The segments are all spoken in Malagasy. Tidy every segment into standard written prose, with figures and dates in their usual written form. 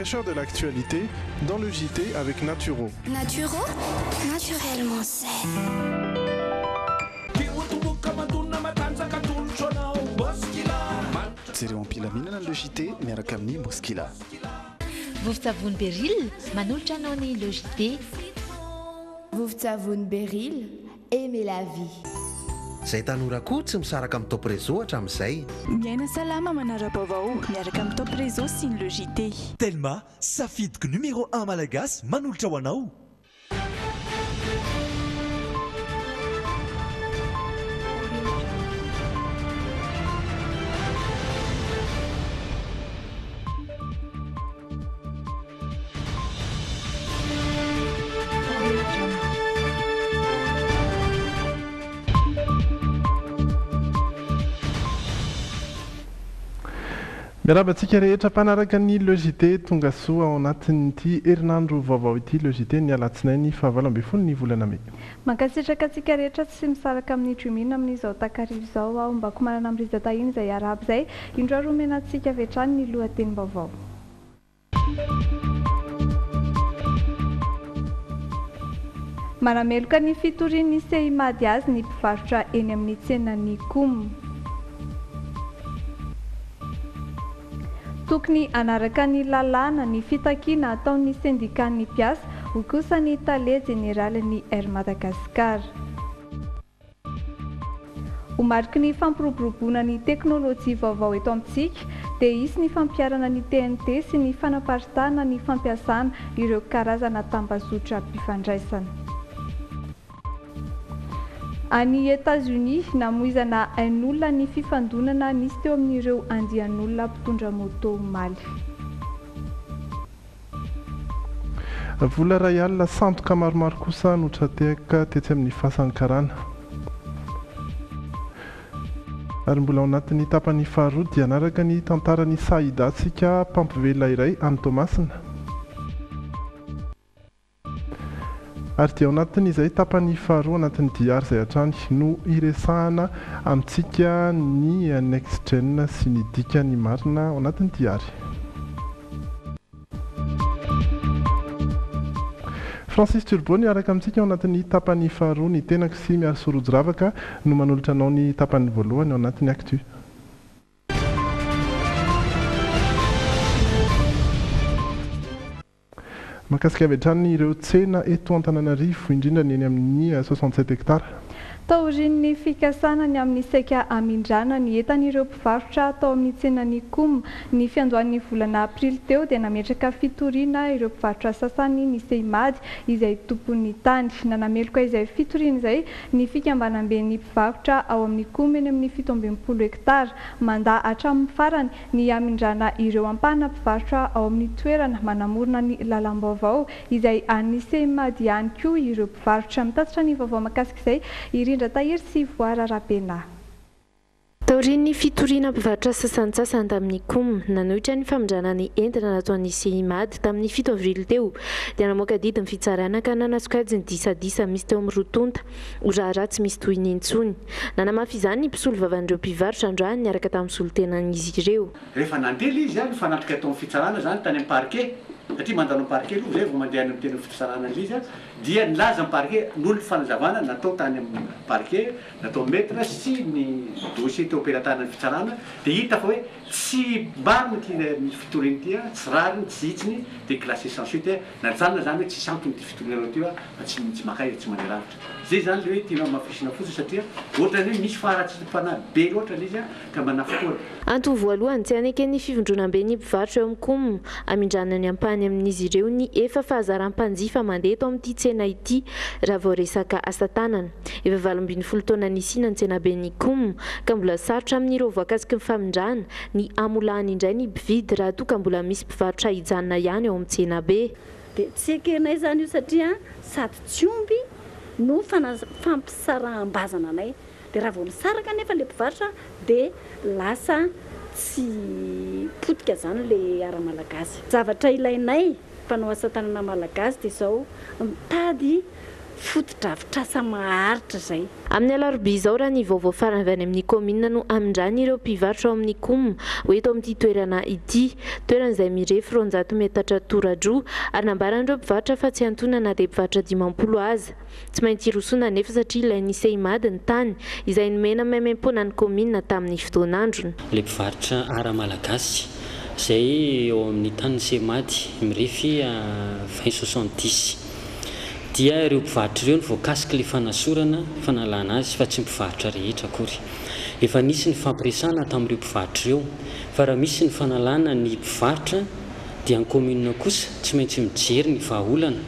fraîcheur de l'actualité dans le JT avec Naturo. Naturo, naturellement sain. Jereo am-pilaminana ny Le JT miaraka amin'ny Moskila. Vovon-tsavony Beryl, manolotra anao ny Le JT. Vovon-tsavony Beryl, aimez la vie. Zay tanora koa tsy misaraka amin'ny Top Réseau hatramin'izay. Miaina salama manara-baovao miaraka amin'ny Top Réseau sy ny Le JT. Telma, safidiko numéro un malagasy manolotra ho anao. Miarahaba antsika rehetra mpanaraka ny Le JT tonga soa ao anatin'ity herinandro vaovao ity Le JT ny alatsinainy fahavalo ambin'ny folo ny volana mey. Mankasitraka antsika rehetra tsy misaraka amin'ny Dream'in amin'izao takariva izao aho mba ko manana amin'i Rija Tahina izay arahaba izay indro ary omena antsika avy hatrany ny lohatenim-baovao. Manameloka ny fitorian'ny Seimad azy ny mpivarotra eny amin'ny tsenan'ny Coum. Tokony hanaraka ny lalàna ny fitakiana ataon'ny sendikan'ny mpiasa, hoy kosa ny tale jeneralin'ny Air Madagascar. Ho mariky ny fampiroboroboana ny teknolojia vaovao eto amintsika dia hisy ny fampiharana ny TNT sy ny fanaparitahana ny fampiasana ireo karazana tambazotram-pifandraisana. Any Etazonia, namoizana ain'olona ny fifandonana nisy teo amin'ireo andian'olona mpitondra moto omaly. Vola iray alina sandoka maromaro kosa no tra-tehaka tetsy amin'ny Fasan'ny Karana. Ary mbola ao anatin'ny tapany faharoa dia hanaraka ny tantaran'i Saïda tsika mpampivelona iray any Toamasina. Ary dia ao anatin'izay tapany faharoa anatin'ny diary izay hatrany no hiresahana amintsika ny Next Gen sy ny dikany marina ao anatin'ny diary. Francis Turbo niaraka amintsika ao anatin'ny tapany faharoa ny tenako sy Miarisoa Rojo Ravaka no manolotra anao ny tapany voalohany ao anatin'ny Actu. Mahakasika avy hatrany ireo tsena eto Antananarivo, indrindra ny eny amin'ny 67 hectares. Taorian'ny fikasana ny amin'ny saika hamindrana ny entan'ireo mpivarotra tao amin'ny tsenan'ny Coum ny fiandohan'ny volana aprily teo dia nametraka fitoriana ireo mpivarotra sasany ny Seimad izay tompon'ny tany. Nanameloka izay fitoriana izay ny fikambanamben'ny mpivarotra ao amin'ny Coum eny amin'ny 67 hektara. Mandà hatramin'ny farany ny hamindrana ireo ampahana mpivarotra ao amin'ny toerana manamorona ny lalam-baovao izay an'ny Seimad ihany koa ireo mpivarotra. Mitatitra ny vaovao mahakasika izay i Rindra Tahiry sy Voara Rabenà. Taorian'ny fitoriana mpivarotra sasantsasany tamin'ny Coum nanohitra ny famindrana ny entana nataon'ny Seimad tamin'ny fito avrily teo dia namoaka didy ny fitsarana ka nanasokajy ny disadisa misy teo amin'ny roa tonta ho raharaha tsy misy tohiny intsony. Nanamafy izany ny mpisolovavan'ireo mpivarotra androany niaraka tamin'ny solontenan'izy ireo. Rehefa nandeha ilay izy an, nifanatrika tao amin'ny fitsarana izany tany amin'ny parquet, satria mandalo amin'ny parquet aloha izay vao mandeha any amin'ny tena fitsarana ilay izy an, dia nilaza ny parquet, noho ny fanazavana natao tany amin'ny parquet, natao maître sy ny dossier teo am-pelatanan'ny fitsarana, dia hita fa hoe tsy marina ity fitoriana ity an, tsy rariny, tsy hitsiny, dia classé sans suite, Najanona zany hoe tsisy antony ity fitorianao ity fa tsy tsy maka aiza tsy mandeha lavitra. Zay zany le hoe tianao hamafisina fotsiny satria ohatrany hoe misy faharatsiam-panahy be loatra le izy ka manafotoana. Antony voalohany tsy haneken'ny fivondronamben'ny mpivarotra eo amin'ny Coum hamindrana ny ampahany amin'izy ireo ny efa fahazaram-panjifa mandeha eto amin'ity tsena ity raha vao resaka asa tanana. Efa 18 taona nisiana ny tsenaben'ny Coum ka mbola sarotra amin'ireo voakasiky ny famindrana ny hamolahany indray ny mpividy raha toa ka mbola misy mpivarotra hijanona ihany ao amin'ny tsenabe. Dia tsy ekenay izany io satria sady tsy omby no fampisaraham-bazana anay. Dia raha vao misaraka anefa ilay mpivarotra dia lasa tsy potika izany ilay ara-malagasy. Zavatra ilainay mpanao asa tanana malagasy dia izao, mitady. fotodrafitrasa maharitra izay. Amin'ny alarobia izao raha ny vaovao farany avy any amin'ny kaominina no hamindrany ireo mpivarotra ao amin'ny Coum ho eto amin'ity toerana ity. Toerana izay mirefy 200 metatra tora-droa ary nambaran'ireo mpivarotra fa tsy antonona na dia mpivarotra 50 aza. Tsy maintsy hirosoana anefa satria ilain'ny Seimad ny tany izay nomena maimaimpoana ny kaominina tamin'ny fotoan'androny. Ilay mpivarotra ara malagasy izay eo amin'ny tanin'ny Seimad mirefy vingt soixante dix dia ireo mpivarotra ireo no voakasik'ilay fanasorana fanalana azy fa tsy ny mpivarotra rehetra akory. Efa nisy ny fampiresahana tamin'ireo mpivarotra ireo fa raha misy ny fanalana ny mpivarotra dia ny commune kosa tsy maintsy mijery ny vahaolana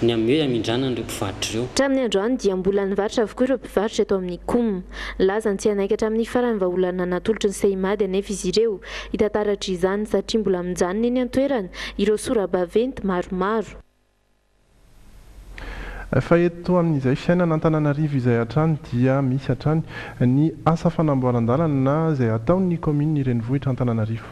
ny amin'ny hoe hamindrana an'ireo mpivarotra ireo. Hatramin'ny androany dia mbola nivarotra avokoa ireo mpivarotra eto amin'ny Coum. Nilaza ny tsy hanaiky hatramin'ny farany vahaolana natolotry ny Seimad anefa izy ireo hita taratra izany satria mbola mijanona eny an-toerana ireo sora-baventy maromaro. Fa eto amin'izay fiainana Antananarivo izay hatrany dia misy hatrany ny asa fanamboaran-dalana izay ataon'ny kaominin'ny renivohitra Antananarivo.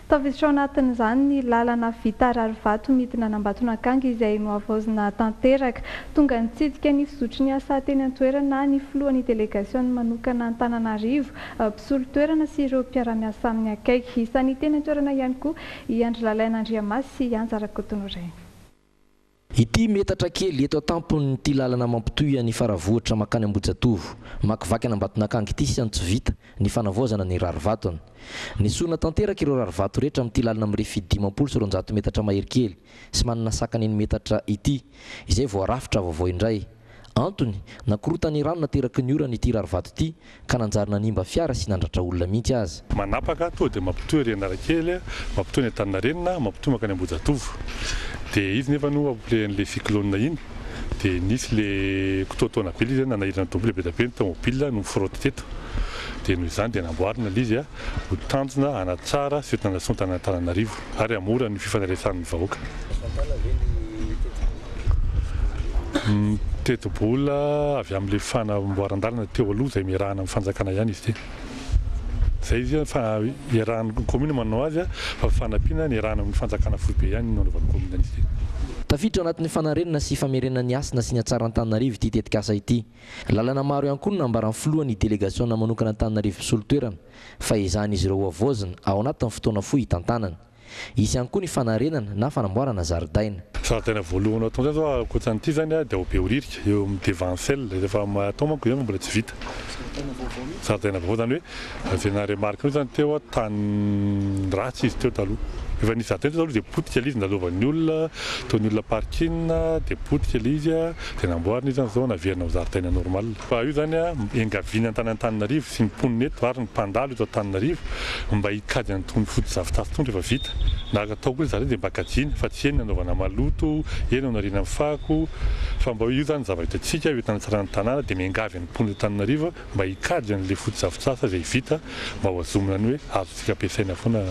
Tafiditra ao anatin'izany ny lalana vita rarivato midina an'Ambatonakanga izay nohavaozina tanteraka. Tonga nitsidika ny fizotry ny asa teny an-toerana ny filohan'ny delegasiona manokana Antananarivo, mpisolo toerana sy ireo mpiara-miasa aminy akaiky. Isan'ny teny an-toerana ihany koa i Andry Lalaina Andriamasy sy i Anja Rakotonorainy. Ity metatra kely eto an-tampon'ity lalana mampitohy an'i Faravohitra mankany Ambohijatovo, mamakivaky an'Ambatonakanga ity sisa no tsy vita ny fanavaozana ny rarivatony. Nesorina tanteraka ireo rarivato rehetra amin'ity lalana mirefy 250 metatra mahery kely sy manana sakana eni-metatra ity, izay voarafitra vaovao indray. Antony, nakorotan'ny rano nateraky ny orana ity rarivato ity ka nanjary nanimba fiara sy nandratra olona mihitsy aza. Manapaka tonga dia mampitohy ery Analakely, mampitohy any Antaninarenina, mampitohy mankany Ambohijatovo. Dia izy nefa no après an'ilay cyclone iny dia nisy le kitoatoana be ilay izy nanahirana tomobile be dia be ny tomobile no ni-frotte teto. Dia noho izany dia namboarina ilay izy ho tanjona hanatsara sy ho tanasonta an'Antananarivo ary hamora ny fifandraisan'ny vahoaka. Ny tetibola avy amin'ilay fanamboaran-dalana teo aloha izay miarahana amin'ny fanjakana ihany izy ity. Izay izy fa iarahan'ny kaominina manao azy fa fanampiana niarahana amin'ny fanjakana foibe ihany no nanaovan'ny kaominina an'izy ity. Tafiditra ao anatin'ny fanarenana sy famerenana ny hasina sy ny hatsaran'Antananarivo ity tetikasa ity. Lalana maro ihany koa no nambaran'ny filohan'ny delegasiona manokana Antananarivo mpisolo toerana fa ezahan'izy ireo hohavaozina ao anatin'ny fotoana fohy hitantanany. Hisy ihany koa ny fanarenana na fanamboarana zaridaina. Zaridaina voalohany atao indray izao ankoatra an'ity izany dia ao Behoririka, eo amin'ny Devancelle, efa atao manko izany fa mbola tsy vita. Zaridaina vaovao izany hoe izay naha-remarque an'io izany teo tany ratsy izy teo taloha. Efa nisy zaridaina teo taloha dia potika ilay izy nalovan'ny olona, ataon'ny olona parking dia potika ilay izy dia namboarina izy izany izao naverina ho zaridaina normal. Fa io izany iangaviana an'Antananarivo sy ny mponina eto ary ny mpandalo eto Antananarivo mba hikajy an'itony fotodrafitrasa itony rehefa vita. Na atao koa zareo dia mba kajiana fa tsy eny nanaovana maloto, eny nariana ny fako fa mba hoe io izany zava-dehibe antsika eo hanatsarana ny tanàna dia miangavy ny mponina eto Antananarivo mba hikajy an'ilay fotodrafitrasa izay vita mba ho azomina ny hoe azontsika ampiasaina foana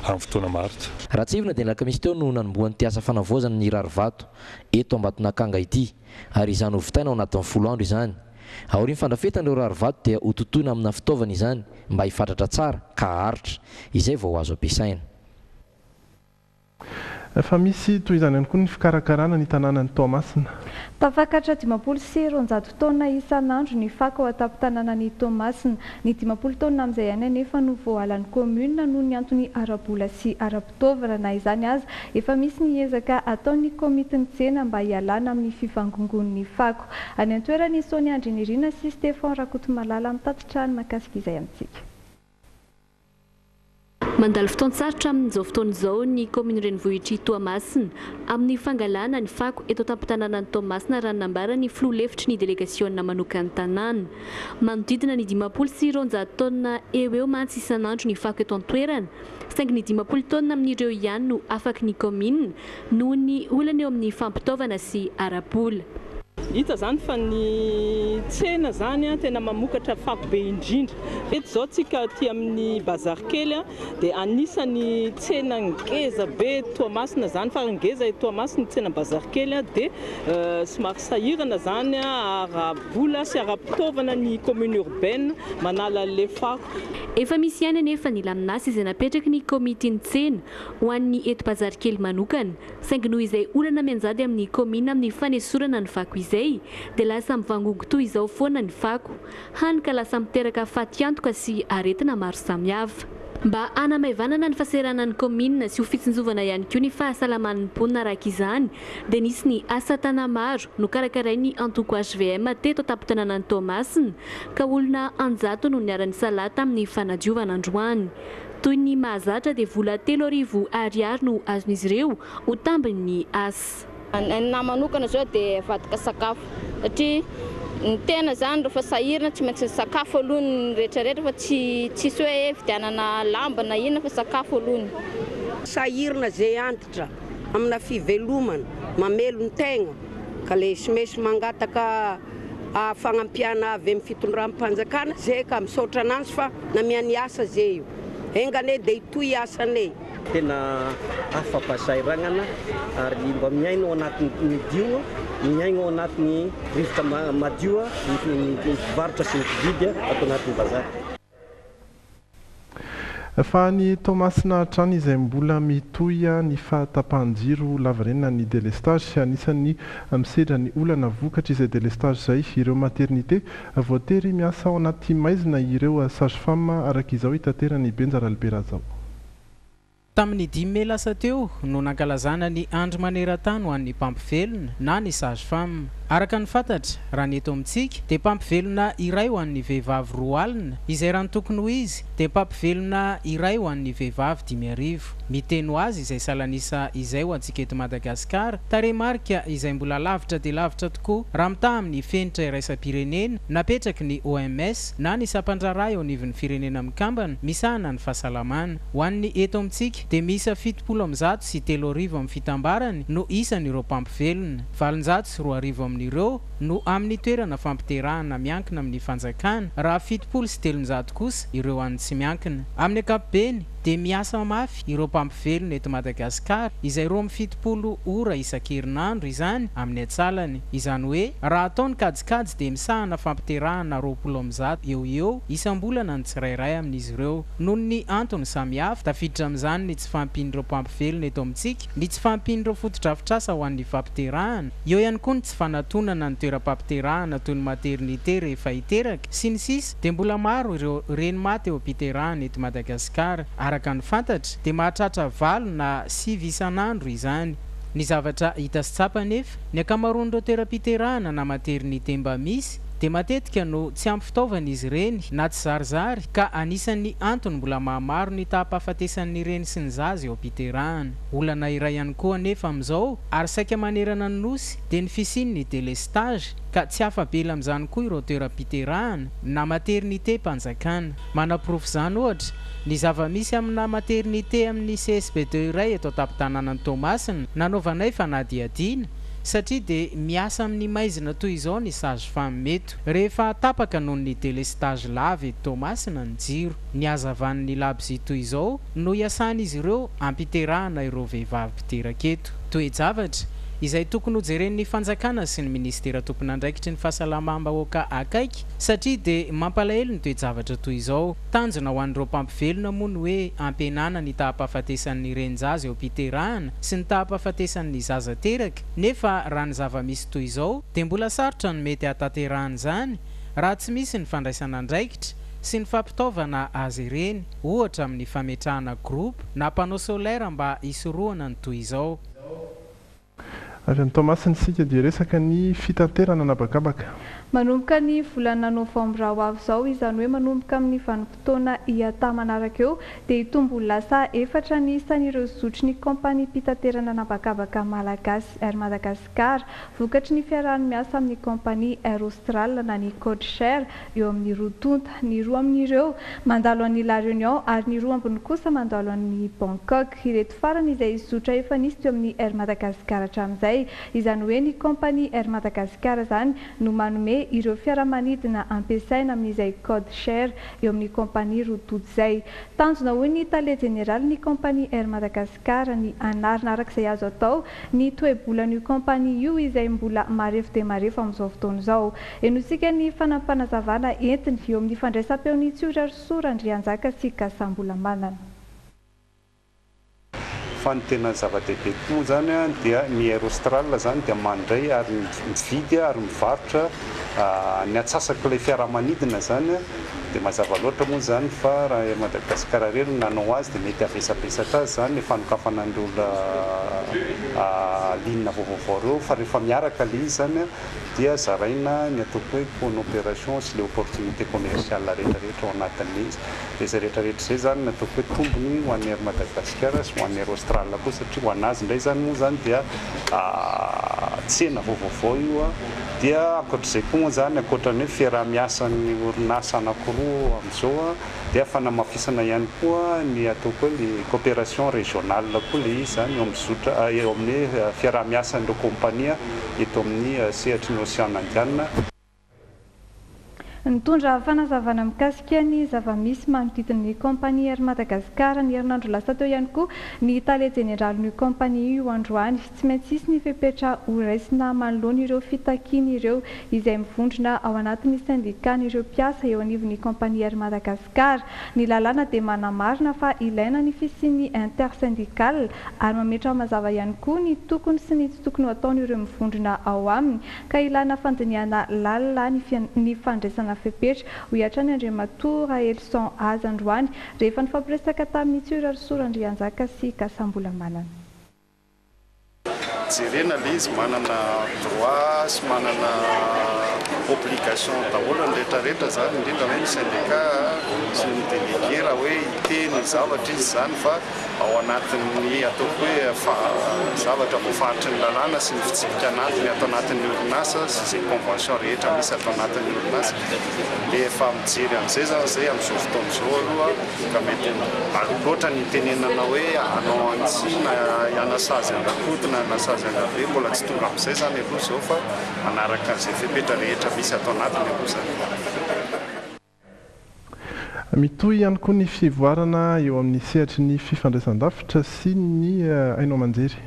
amin'ny fotoana maharitra. Raha tsiahivina dia ny alakamisy teo no nanombohan'ity asa fanavaozana ny rarivato eto Ambatonakanga ity ary izany ho vitaina ao anatin'ny folo andro izany. Aorian'ny fandrafetana ireo rarivato dia hototoina amina fitaovana izany mba hifatratra tsara ka haharitra, izay vao ho azo ampiasaina. Fa misy toy izany ihany koa ny fikarakarana ny tanànan'i Toamasina. Tafakatra 250 taonina isan'andro ny fako ao an-tampon-tanànan'i Toamasina. Ny 50 taonina amin'izay ihany anefa no voahalan'ny kaominina noho ny antony ara-bola sy ara-pitaovana. Na izany aza, efa misy ny ezaka ataon'ny komitin'ny tsena mba hialana amin'ny fivangongoan'ny fako. Any an-toerana i Sonia Andrinirina sy Stéphan Rakotomalala mitatitra ny mahakasika izay amintsika. Mandalo fotoan-tsarotra amin'izao fotoana izao ny kaomin'ny renivohitr'i Toamasina amin'ny fangalana ny fako eto an-tampon-tanànan'i Toamasina raha ny nambaran'ny filoha lefitry ny delegasiona manokan'ny tanàna. Manodidina ny 250 taonina eo ho eo mantsy isan'andro ny fako eto an-toerana saingy ny 50 taonina amin'ireo ihany no afaky ny kaominina noho ny olana eo amin'ny fampitaovana sy ara-bola. Hita izany fa ny tsena izany tena mamokatra fako be indrindra. Eto izao tsika aty amin'ny bazary kely dia anisan'ny tsena ngeza be eto Toamasina izany, farany ngeza eto Toamasina ny tsena bazary kely dia somary sahirana izany ara-bola sy ara-pitaovana ny commune urbaine manala an'ilay fako. Efa misy ihany anefa ny laminasa izay napetraky ny komitin'ny tsena ho an'ny eto Bazarikely manokana, saingy noho izay olana mianjady amin'ny kaominina amin'ny fanesorana ny fako izay. izay dia lasa mivangongo toy izao foana ny fako. Hany ka lasa miteraka fatiantoka sy aretina maro samihafa. Mba hanamaivanana ny fahaseranan'ny kaominina sy ho fitsinjovana ihany koa ny fahasalaman'ny mponina araka izany dia nisy ny asa tana-maro nokarakarain'ny antoko hvm teto an-tampon-tanànan'i Toamasina ka olona an-jatony no niara-nisalahy tamin'ny fanadiovana androany. Toy ny mahazatra dia vola 3000 ariary no azon'izy ireo ho tambin'ny asa. Ny ahy manokana zao dia avadika sakafo satria ny tena zany rehefa sahirana tsy maintsy ny sakafo aloha ny rehetra rehetra fa tsy tsisy hoe vidianana lamba na inona fa sakafo aloha ny. Sahirana ze antitra amina fivelomana mamelon-tegna ka le sms mangataka fagnampiana avy amin'ny fitondram-panjakana ze ka misaotra ananjy fa namiany asa ze io enga anie de hitohy asanay. Tena afa-pahasahiranana ary mba miaina ao anatin'ny dio, miaina ao anatin'ny rivotra madio ny mpivarotra sy ny mpividy ato anatin'ny bazary. Fa any Toamasina hatrany izay mbola mitohy ny fahatapahan-jiro lavareny ny délestage. Anisan'ny misedra ny olana vokatry izay délestage izay ireo maternité. Voatery miasa ao anaty maizina ireo sage femme araka izao hitateran'i Benja Raliberazao. Tamin'ny 5 mey lasa teo no nankalazana ny andro maneran-tany ho an'ny mpampivelona na ny sage femme. Araka ny fantatra, raha ny eto amintsika dia mpampivelona iray ho an'ny vehivavy 20 izay raha ny tokony ho izy dia mpampivelona iray ho an'ny vehivavy 5000. Miteny ho azy izay salanisa izay ho antsika eto Madagasikara, tarehimarika izay mbola lavitra dia lavitra tokoa raha mitaha amin'ny fenitra iraisam-pirenena napetraky ny OMS na ny sampan-draharaha eo anivon'ny firenena mikambana misahana ny fahasalamana. Ho an'ny eto amintsika dia miisa 170 amin'ny fitambarany no isan'ireo mpampivelona. 2008 amin'ireo no amin'ny toerana fampiterahana miankina amin'ny fanjakana, raha 370 kosa ireo an'ny tsy miankina. Amin'ny ankapobeny dia miasa mafy ireo mpampivelona eto Madagasikara, izay 72 ora isan-kerinandro izany amin'ny antsalany. Izany hoe raha atao ny kajikajy dia misahana fampiterahana 120 eo ho eo isam-bolana ny tsirairay amin'izy ireo. Noho ny antony samihafa, tafiditra amin'izany ny tsy fahampian'ireo mpampivelona eto amintsika, ny tsy fahampian'ireo fotodrafitrasa ho an'ny fampiterahana, eo ihany koa ny tsy fanatonana ny toeram-pampiterahana toy ny maternité rehefa hiteraka, sy ny sisa dia mbola maro ireo reny maty eo am-piterahana eto Madagasikara. Araka ny fantatra dia mahatratra valo na sivy isan'andro izany. Ny zavatra hita sy tsapa anefa, ny ankamaroan'ireo toeram-piterahana na maternité mba misy dia matetika no tsy ampy fitaovana izy ireny na tsy zarizary ka anisan'ny antony mbola mahamaro ny taham-pahafatesan'ny reny sy ny zaza eo am-piterahana. Olana iray ihany koa anefa amin'izao ary saika manerana ny Nosy dia ny fisian'ny délestage ka tsy afa-bela amin'izany koa ireo toeram-piterahana na maternité-mpanjakana. Manaporofo izany ohatra ny zava-misy amina maternité amin'ny CSB ii iray eto an-tampon-tanànan'i Toamasina nanaovanay fanadihadiana satria dia miasa amin'ny maizina toy izao ny sage femme eto. Rehefa tapaka noho ny délestage lava eto Toamasina ny jiro, ny hazavan'ny labozia toy izao no iasan'izy ireo hampiterahana ireo vehivavy mpiteraka eto. Toe-javatra izay tokony hojeren'ny fanjakana sy ny minisitera tompon'andraikitry ny fahasalamam-bahoaka akaiky satria dia mampalahelo ny toe-javatra toy izao. Tanjona ho an'ireo mpampivelona moa ny hoe hampihenana ny taham-pahafatesan'ny renin-jaza eo am-piterahana sy ny taham-pahafatesan'ny zaza teraka nefa raha ny zava-misy toy izao dia mbola sarotra ny mety hahatanterahana izany raha tsy misy ny fandraisana andraikitra sy ny fampitaovana azy ireny, ohatra amin'ny fametrahana groupe na panneau solaire mba hisorohana ny toy izao. Avy any Toamasina isika dia resaka ny fitaterana an'habakabaka. Manomboka ny volana novambra ho avy izao, izany hoe manomboka amin'ny vanim-potoana IATA manaraka eo, dia hitombo ho lasa efatra ny isan'ireo zotry ny kaompaniam-pitaterana an'habakabaka malagasy Air Madagascar, vokatry ny fiarahany miasa amin'ny kaompania Air Austral na ny Codeshare eo amin'ny roa tonta. Ny roa amin'ireo mandalo an'i La Réunion ary ny roa ambiny kosa mandalo an'i Bangkok. Ireto farany izay zotra efa nisy teo amin'ny Air Madagascar hatramin'izay. Izany hoe ny kaompania Air Madagascar izany no manome ireo fiaramanidina ampiasaina amin'izay code share eo amin'ny kaompania roa tonta izay. Tanjona hoy ny tale jeneralin'ny kaompania Air Madagascar ny hanarina araka izay azo atao ny toe-bolan'io kaompania io izay mbola marefo dia marefo amin'izao fotoana izao. Henointsika ny fanampinazavana entiny eo amin'ny fandraisam-peon'i Tsiorarisoa Randrianjaka sy Kasambola Manana. Fa ny tena zava-dehibe koa moa izany dia ny Air Austral izany dia mandray ary mividy ary mivarotra ny antsasak'ilay fiaramanidina izany dia mazava loatra moa izany fa raha Air Madagascar irery no nanao azy dia mety havesabesatra azy izany ny fanokafana an'ireo olona ligne vaovaovao ireo fa rehefa miaraka ilay izy izany dia zaraina ny ataoko hoe coût opération sy le opportunité commerciale rehetra rehetra ao anatin'ilay izy. Dia izay rehetra rehetra izay izany no ataoko hoe tombony ho an'ny Air Madagascar sy ho an'ny Air Austral koa satria ho an'azy indray izany moa izany dia tsena vaovaovao io dia ankoatr'izay koa moa izany ankoatra ny hoe fiaraha-miasan'ny orinasa anankiroa amin'izao dia fanamafisana ihany koa ny ataoko hoe le coopération régionale koa le izy izany eo amin'ny zotra eo amin'ny fiaraha-miasan'ireo kompania eto amin'ny sehatry ny Oseana Indiana. Nitondra fanazavana mikasika ny zava-misy manodidina ny kaompania Air Madagascar ny herinandro lasa teo ihany koa ny tale jeneralin'io kaompania io androany. Tsy maintsy hisy ny fepetra horaisina manoloana ireo fitakiana ireo izay mivondrona ao anatin'ny sendikan'ireo mpiasa eo anivon'ny kaompania Air Madagascar. Ny lalàna dia manamarina fa ilaina ny fisian'ny intersyndical ary mametra mazava ihany koa ny tokony sy ny tsy tokony ho ataon'ireo mivondrona ao aminy ka ilana fandinihana lalina ny fandraisana fepetra, hoy hatrany Andriamatoa Rahelison azy androany rehefa nifampiresaka tamin'i Tsiorarisoa Randrianjaka sy Kasambolamanana. Jerena le izy manana droit sy manana obligation daholo ny rehetra rehetra zany indrindra hoe ny syndicat sy ny délégué raha hoe hiteny zavatra izy zany fa ao anatin'ny ataoko hoe zavatra voafaritry ny lalàna sy ny fitsipika anatiny ato anatin'ny orinasa sy izay convention rehetra misy ato anatin'ny orinasa dia efa mijery an'izay zany zay amin'izao fotoana izao aloha ka mety aloha loatra ny hitenenana hoe hanao an'ity na hanasazy an-dRakoto na hanasazy an-dRabe, mbola tsy tonga amin'izay izany aloha izao fa manaraka an'izay fepetra rehetra misy ato anatiny aloha izany. Mitohy ihany koa ny fivoarana eo amin'ny sehatry ny fifandraisan-davitra sy ny haino aman-jery.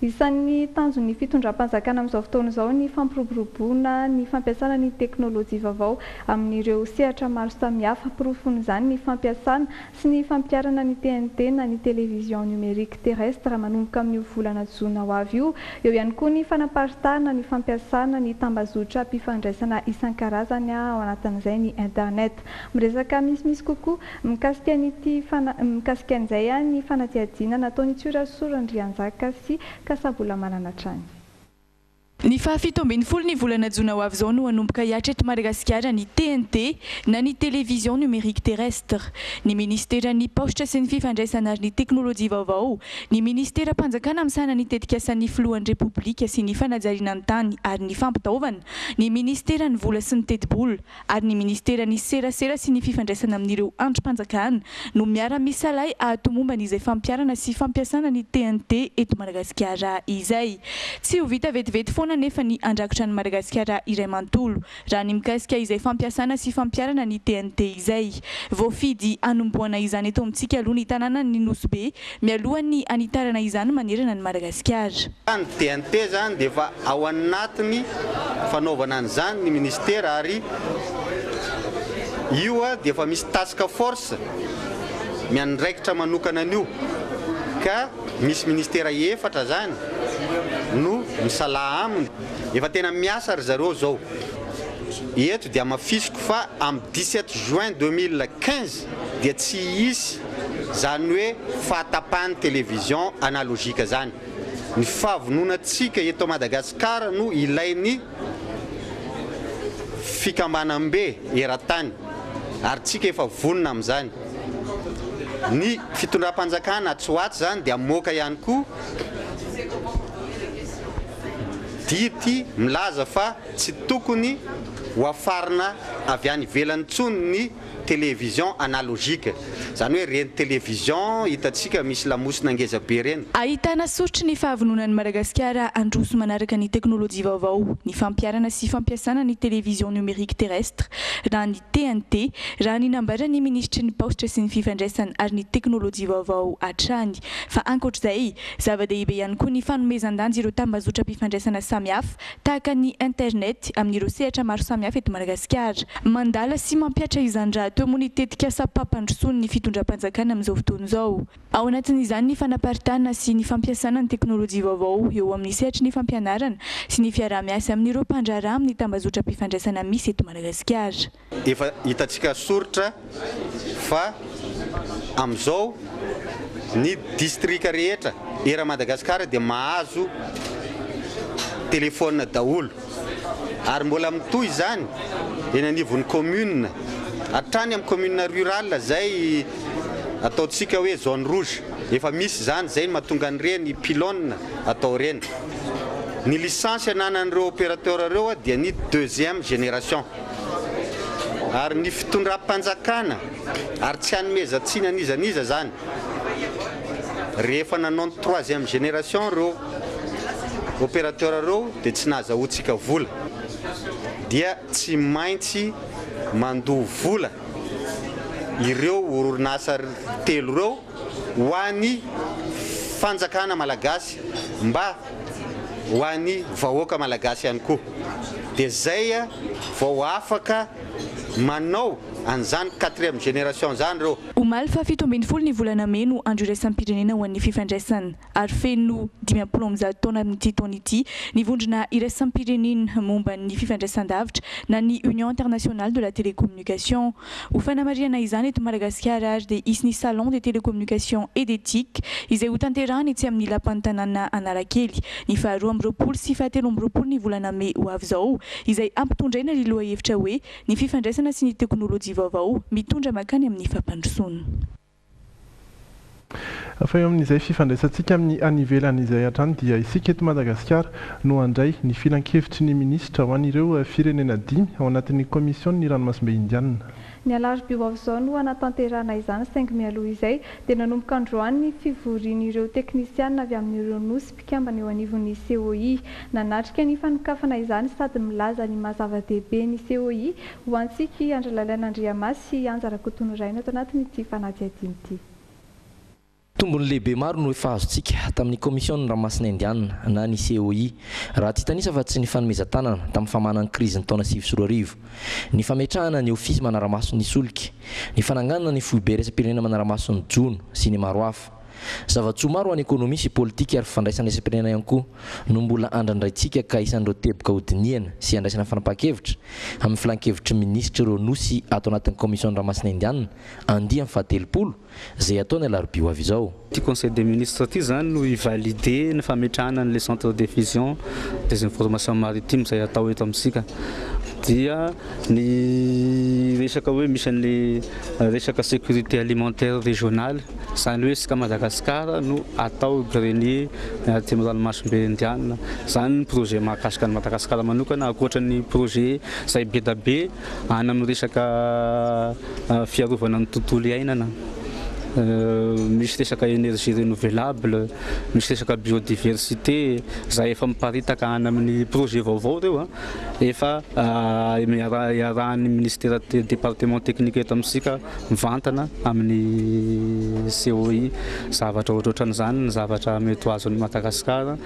Isan'ny tanjon'ny fitondram-panjakana amin'izao fotoana izao ny fampiroboroboana ny fampiasana ny teknolojia vaovao amin'ireo sehatra maro samihafa. Porofon'izany ny fampiasana sy ny fampiharana ny TNT na ny Télévision Numérique Terrestre manomboka amin'io volana jona ho avy io. Eo ihany koa ny fanaparitahana ny fampiasana ny tambazotram-pifandraisana isan-karazany ao anatin'izay ny internet. Miresaka misimisy kokoa mikasika an'ity mikasika an'izay ny fanadihadiana nataon'i Tsiorasoa Randrianjaka sy Kasabolamanana hatrany. Ny faha 17 ny volana jona ho avy izao no hanomboka hihatra eto Madagasikara ny TNT na ny Télévision Numérique Terrestre. Ny minisiteran'ny Paositra sy ny Fifandraisana ary ny Teknolojia vaovao, ny minisiteram-panjakana misahana ny tetikasan'ny Filohan'ny Repoblika sy ny fanajariana ny tany ary ny fampitaovana, ny minisiteran'ny Vola sy ny tetibola, ary ny Ministeran'ny Serasera sy ny Fifandraisana amin'ireo Andrim-panjakana no miara-misalahy hahatomombana izay fampiharana sy fampiasana ny TNT eto Madagasikara izay. Tsy ho vita vetivety foana anefa ny handrakotra an'i Madagasikara iray manontolo raha ny mikasika izay fampiasana sy fampiharana ny TNT izay. Voafidy hanombohana izany eto amintsika aloha ny tanànan'ny Nosy Be mialohan'ny hanitarana izany manerana an'i Madagasikara. Ny TNT izany dia efa ao anatin'ny fanaovana an'izany ny minisitera ary io dia efa misy task force miandraikitra manokana an'io ka misy minisitera efatra izany no misalahy aminy. Efa tena miasa ry zareo izao. Eto dia hamafisiko fa amin'ny 17 juin 2015 dia tsy hisy izany hoe fahatapahan'ny télévision analogique izany. Ny fahavononantsika eto Madagasikara no ilain'ny fikambanam-be eran-tany ary tsika efa vonona amin'izany. Ny fitondram-panjakana atsy ho atsy izany dia hamoaka ihany koa didy milaza fa tsy tokony ho hafarina avy any ivelany intsony ny télévision analogique, izany hoe ireny télévision hitantsika misy lamosina ngeza be ireny. Ahitana soritry ny fahavononan'i Madagasikara handroso manaraka ny teknolojia vaovao ny fampiharana sy fampiasana ny télévision numérique terrestre na ny TNT, raha ny nambaran'ny minisitry ny Paositra sy ny Fifandraisana ary ny teknolojia vaovao hatrany. Fa ankoatr'izay, zava-dehibe ihany koa ny fanomezan-danja ireo tambazotram-pifandraisana samihafa tahaka ny internet amin'ireo sehatra maro samihafa eto Madagasikara. Mandala sy mampihatra izany rahateo. rahateo moa ny tetikasam-pampandrosoan'ny fitondram-panjakana amin'izao fotoana izao. Ao anatin'izany ny fanaparitahana sy ny fampiasana ny teknolojia vaovao eo amin'ny sehatry ny fampianarana sy ny fiaraha-miasa amin'ireo mpandraharaha amin'ny tambazotram-pifandraisana misy eto Madagasikara. Efa hitantsika soritra fa amin'izao ny distrika rehetra eran'i Madagasikara dia mahazo telefaonina daholo ary mbola mitohy izany eny anivon'ny commune hatrany amin'ny commune rurale izay ataontsika hoe zone rouge efa misy izany, izay no mahatonga an'ireny pylone atao ireny. Ny licence ananan'ireo opérateur ireo dia ny deuxième génération. Ary ny fitondram-panjakana, ary tsy hanomezan-tsiny an'iza n'iza izany, rehefa nanao ny troisième génération ireo opérateur ireo dia tsy nahazahoantsika vola, dia tsy maintsy mandoa vola ireo orinasa telo ireo ho an'ny fanjakana malagasy mba ho an'ny vahoaka malagasy ihany koa. Dia zay vao afaka manao an'izany quatrième génération zany reo. Omaly faha 17 ny volana mey no andro iraisam-pirenena ho an'ny fifandraisana ary feno 150 taona amin'ity taona ity ny vondrona iraisam-pirenena momba ny fifandraisan-davitra na ny Union Internationale de la Télécommunication. Ho fanamarihana izany eto Madagasikara ary dia hisy ny Salon des Télécommunications et des Tic izay hotanterahana etsy amin'ny Lapan'ny tanàna Analakely ny faha-22 sy faha-23 ny volana mey ho avy izao izay hampitondraina ny lohahevitra hoe Ny fifandraisana sy ny teknolojia vaovao mitondra mankany amin'ny fampandrosoana. Fa eo amin'izay fifandraisantsika amin'ny any ivelany izay hatrany dia isika eto Madagasikara no handray ny filankevitry ny minisitra ho an'ireo firenena dimy ao anatin'ny Kaomisionin'ny Ranomasimbe Indianina. Ny alarobia ho avy izao no hanatanterahana izany saingy mialoha izay dia nanomboka androany ny fivorian'ireo teknisianina avy amin'ireo nosy mpikambana eo anivon'ny COI. Nanatrika ny fanokafana izany sady milaza ny maha zava-dehibe ny COI ho antsika i Andry Lalaina Andriamasy sy i Anja Rakotonirainy ato anatin'ity fanadihadiana ity. Tombony lehibe maro no efa azontsika tamin'ny Kaomision'ny Ranomasina Indiana na ny COI, raha tsy hitanisa fa tsy ny fanomezan-tanana tamin'ny famahana ny krizin'ny taona 2009, ny fametrahana ny Ofisy manara-maso ny solika, ny fananganana ny Foibe iraisam-pirenena manara-maso ny jono, sy ny maro hafa. Zava-tsoa maro ho an'ny ekonomia sy politika ary fifandraisana iraisam-pirenena ihany koa no mbola andrandraintsika ka isan'ireo teboka hodinihana sy handraisana fanapahan-kevitra amin'ny filankevitry ny minisitr'ireo nosy ato anatin'ny Kaomision'ny Ranomasina Indiana andiany fahatelopolo izay hatao ny alarobia ho avy izao. Ity conseil des ministres ity izany no hi-valider ny fametrahana an'ilay centre de fusion des informations maritimes izay hatao eto amintsika. Dia ny resaka hoe misy an'ilay resaka sécurité alimentaire régionale, izany hoe isika Madagascar no atao grenier aty amin'ny ranomasimbe Indiana. Izany ny projet mahakasika an'i Madagascar manokana ankoatra ny projet izay be dia be any amin'ny resaka fiarovana ny tontolo iainana, misy resaka énergie renouvelable, misy resaka biodiversité izay efa miparitaka any amin'ny projet vaovao ireo efa iarahan'ny ministera département technique eto amintsika mivantana amin'ny COI. Zavatra ohatrohatran'izany ny zavatra mety ho azon'i Madagasikara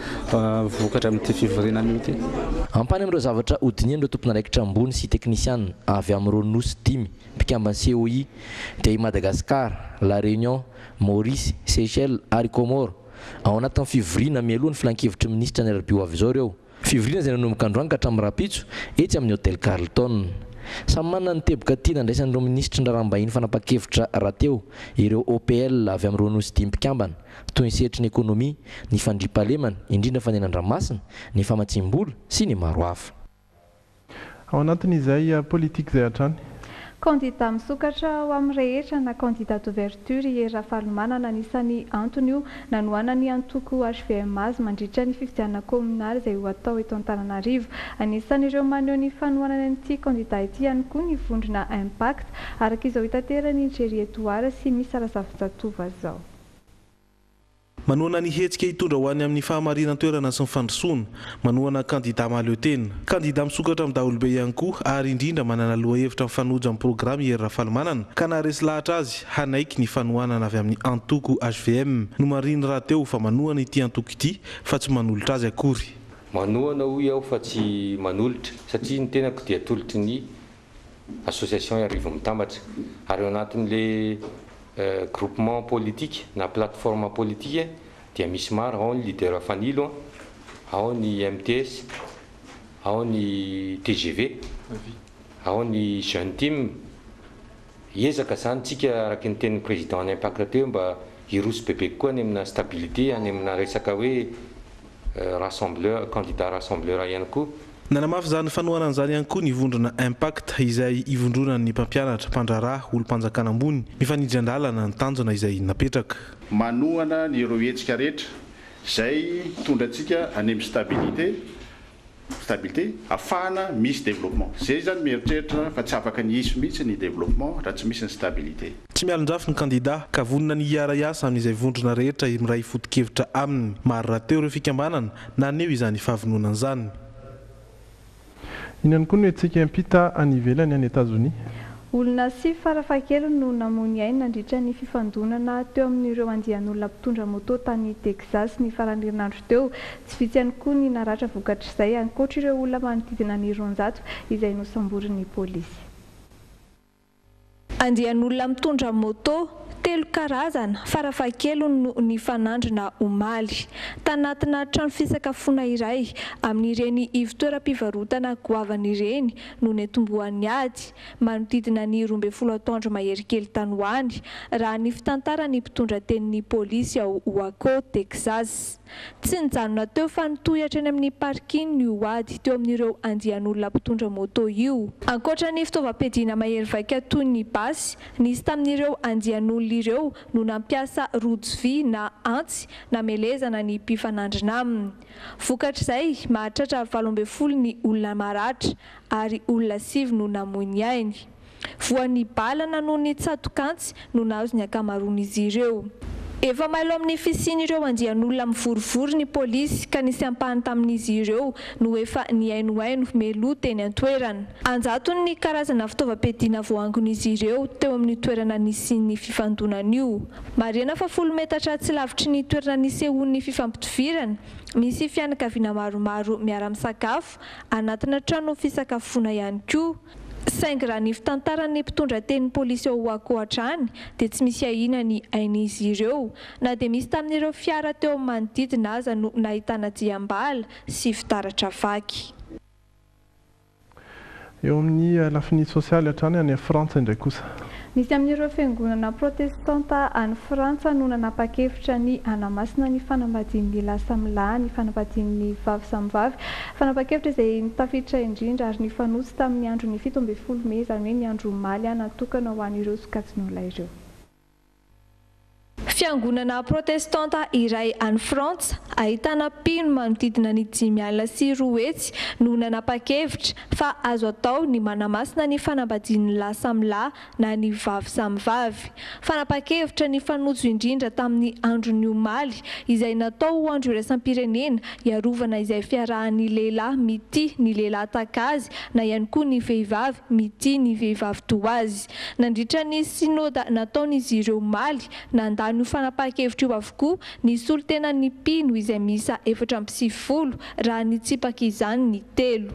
vokatra amin'ity fivoriana anio ity. Ampahany amin'ireo zavatra hodinihan'ireo tompon'andraikitra ambony sy teknisiana avy amin'ireo nosy dimy mpikamban'ny COI dia i Madagascar, La Réunion, Maurice, Seychelles ary Comores. Ao anatin'ny fivoriana mialoha ny filankevitry ny minisitra ny alarobia ho avy izao ireo. Fivoriana izay nanomboka androany ka hatramin'ny rahampitso, etsy amin'ny Hotel Carlton. Samy manana ny teboka tiana andraisan'ireo minisitry ny raharaham-bahiny fanapahan-kevitra rahateo ireo OPL avy amin'ireo nosy dimy mpikambana, toy ny sehatry ny ekonomia, ny fandriampahalemana, indrindra fa ny any an-dranomasina, ny famatsiam-bola, sy ny maro hafa. Ao anatin'izay politika izay hatrany. Kandida misokatra ho amin'ny rehetra na candidat d'ouverture i Hery Rafalimanana anisan'ny antony io nanohanan'ny antoko hvm azy mandritra ny fifidianana kaominaly izay ho atao eto Antananarivo. Anisan'ireo maneho ny fanohanany an'ity kandida ity ihany koa ny vondrona Impact araka izao itateran'i Jerry Edouard sy Misa Razafinjatovo azy izao. Manohana ny hetsika hitondra ho any amin'ny fahamarinan-toerana sy ny fandrosoana. Manohana kandida mahaleo tena. Kandida misokatra amin'ny daholobe ihany koa ary indrindra manana lohahevitra mifanojo amin'ny programa i Hery Rafalimanana ka naharesy lahatra azy hanaiky ny fanohanana avy amin'ny antoko hvm. Nomarihiny rahateo fa manohana ity antoko ity fa tsy manolotra azy akory. Manohana hoy aho fa tsy manolotra satria ny tenako dia atolotry ny. Association Iarivo Mitambatra. Ary ao anatin'le groupement politique na plateforme politique dia misy maro, ao ny leader Fanilo, ao ny MTS, ao ny tgv, ao ny Jeune Team. Hiezaka izany tsika araka ny tenin'ny président ny Impact teo mba hiroso bebe kokoa any amina stabilité, any amina resaka hoe rassembleur, candidat rassembleur ihany koa. Nanamafy izany fanohanana izany ihany koa ny vondrona Impact izay ivondronan'ny mpampianatra, mpandraharaha, olom-panjakana ambony. Mifanindry an-dalana ny tanjona izay napetraka. Manohana ny ireo hetsika rehetra izay hitondra antsika any amin'ny stabilité, stabilité, ahafahana misy développement. Izay izany mieritreritra fa tsy afaka ny hisy mihitsy ny développement raha tsy misy ny stabilité. Tsy mialon-jafy ny kandida ka vonona ny hiara-hiasa amin'izay vondrona rehetra miray foto-kevitra aminy. Maro rahateo ireo fikambanana naneho izany fahavononana izany. Inona koa no hetsika hiampita any ivelany any Etazonia? Olona sivy farafahakeliny no namoy ny ainy nandritra ny fifandonana teo amin'ireo andian'olona mpitondra moto tany Texas ny faran'ny herinandro teo. Tsy vitsy ihany koa ny naratra vokatr'izay, ankoatr'ireo olona manodidina ny 200 izay nosamborin'ny polisy. Andian'olona mitondra moto, telo karazana, farafahakeliny no nifanandrina omaly. Tanatina trano fisakafoana iray amin'ireny ivon-toeram-pivarotana goavana ireny no nentombohan'ny ady, manodidina ny 12 atoandro mahery kely tany ho any, raha ny fitantaran'ny mpitondra tenin'ny polisy ao Waco, Texas. Tsy nijanona teo fa nitohy hatrany amin'ny parking io ady teo amin'ireo andian'olona mpitondra moto io. Ankoatra ny fitaovam-piadiana mahery vaika toy ny basy, nisy tamin'ireo andian'olona ireo no nampiasa rojo vy na antsy namelezana ny mpifanandrina aminy. Vokatr'izay, mahatratra 18 ny olona maratra ary olona sivy no namoy ny ainy. Voan'ny bala na noho ny tsatok'antsy no nahazo ny ankamaroan'izy ireo. Efa mailo amin'ny fisian'ireo andian'olona mivorivory ny polisy ka nisy ampahany tamin'izy ireo no efa nihainohaino meloa teny an-toerana. An-jatony ny karazana fitaovam-piadiana voaangon'izy ireo teo amin'io toerana nisian'ny fifandonana io. Marihana fa folo metatra tsy lavitry ny toerana nisehoan'ny fifampitovirana, misy fianakaviana maromaro miara-misakafo anatina trano fisakafoana ihany koa. Saingy raha ny fitantaran'ny mpitondra tenin'ny polisy ao Waco hatrany dia tsy misy ahiana ny ain'izy ireo, na dia misy tamin'ireo fiara teo amin'ny manodidina aza no nahitana diam-bala sy fitaratra vaky. Eo amin'ny lafiny sosialy hatrany any Frantsa indray kosa. Misy amin'ireo fiangonana protestanta any Frantsa no nanapa-kevitra ny hanamasina ny fanambadian'ny lahy samy lahy, ny fanambadian'ny vavy samy vavy. Fanapahan-kevitra izay tafiditra indrindra ary nifanojo tamin'ny andron'ny 17 mey, izany hoe ny andro omaly natokana ho an'ireo sokajin'olona ireo. Fiangonana protestanta iray any Frantsa, ahitana mpino manodidina ny 250 no nanapa-kevitra fa azo atao ny manamasina ny fanambadian'ny lahy samy lahy na ny vavy samy vavy. Fanapahan-kevitra nifanojo indrindra tamin'ny andron'ny omaly, izay natao ho andro iraisam-pirenena hiarovana izay fiarahan'ny lehilahy mitia ny lehilahy tahaka azy na ihany koa ny vehivavy mitia ny vehivavy toa azy. Nandritra ny synoda nataon'izy ireo omaly, nandany io fanapahan-kevitra io avokoa ny solontenan'ny mpino izay miisa 94 raha nitsipaka izany ny telo.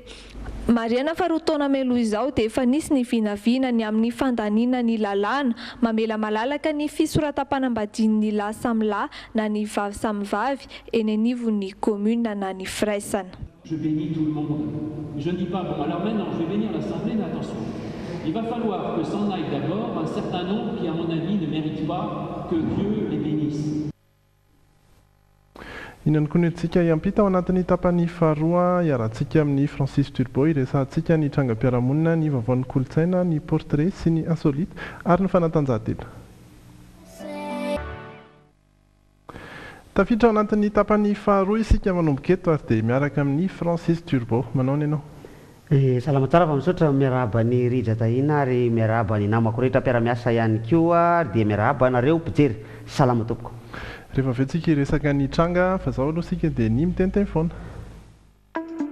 Marihana fa roa taona mialoha izao dia efa nisy ny vinavina ny amin'ny fandaniana ny lalàna mamela malalaka ny fisoratam-panambadian'ny lahy samy lahy na ny vavy samy vavy eny anivon'ny commune na ny firaisana. Je bénis tout le monde. Je ne dis pas, bon, alors maintenant, je vais bénir l'Assemblée, mais attention. Il va falloir que s'en aille d'abord un certain nombre qui, à mon avis, ne méritent pas que Dieu les bénisse. Inona koa no entintsika hiampita ao anatin'ny tapany faharoa hiarahantsika amin'i Francis Turbo hiresahantsika ny trangam-piarahamonina, ny vaovaon'ny kolontsaina, ny portrait sy ny insolite ary ny fanatanjahantena. Tafiditra ao anatin'ny tapany faharoa isika manomboka eto ary dia miaraka amin'i Francis Turbo. Manao ny ianao? Eh, salama tsara fa misaotra, miarahaba an'i Rija Tahina ary miarahaba ny namako rehetra mpiara-miasa ihany koa ary dia miarahaba anareo mpijery. Salama tompoko. Rehefa avy eo tsika hiresaka ny tranga fa zao aloha sika dia ny miteniteny foana.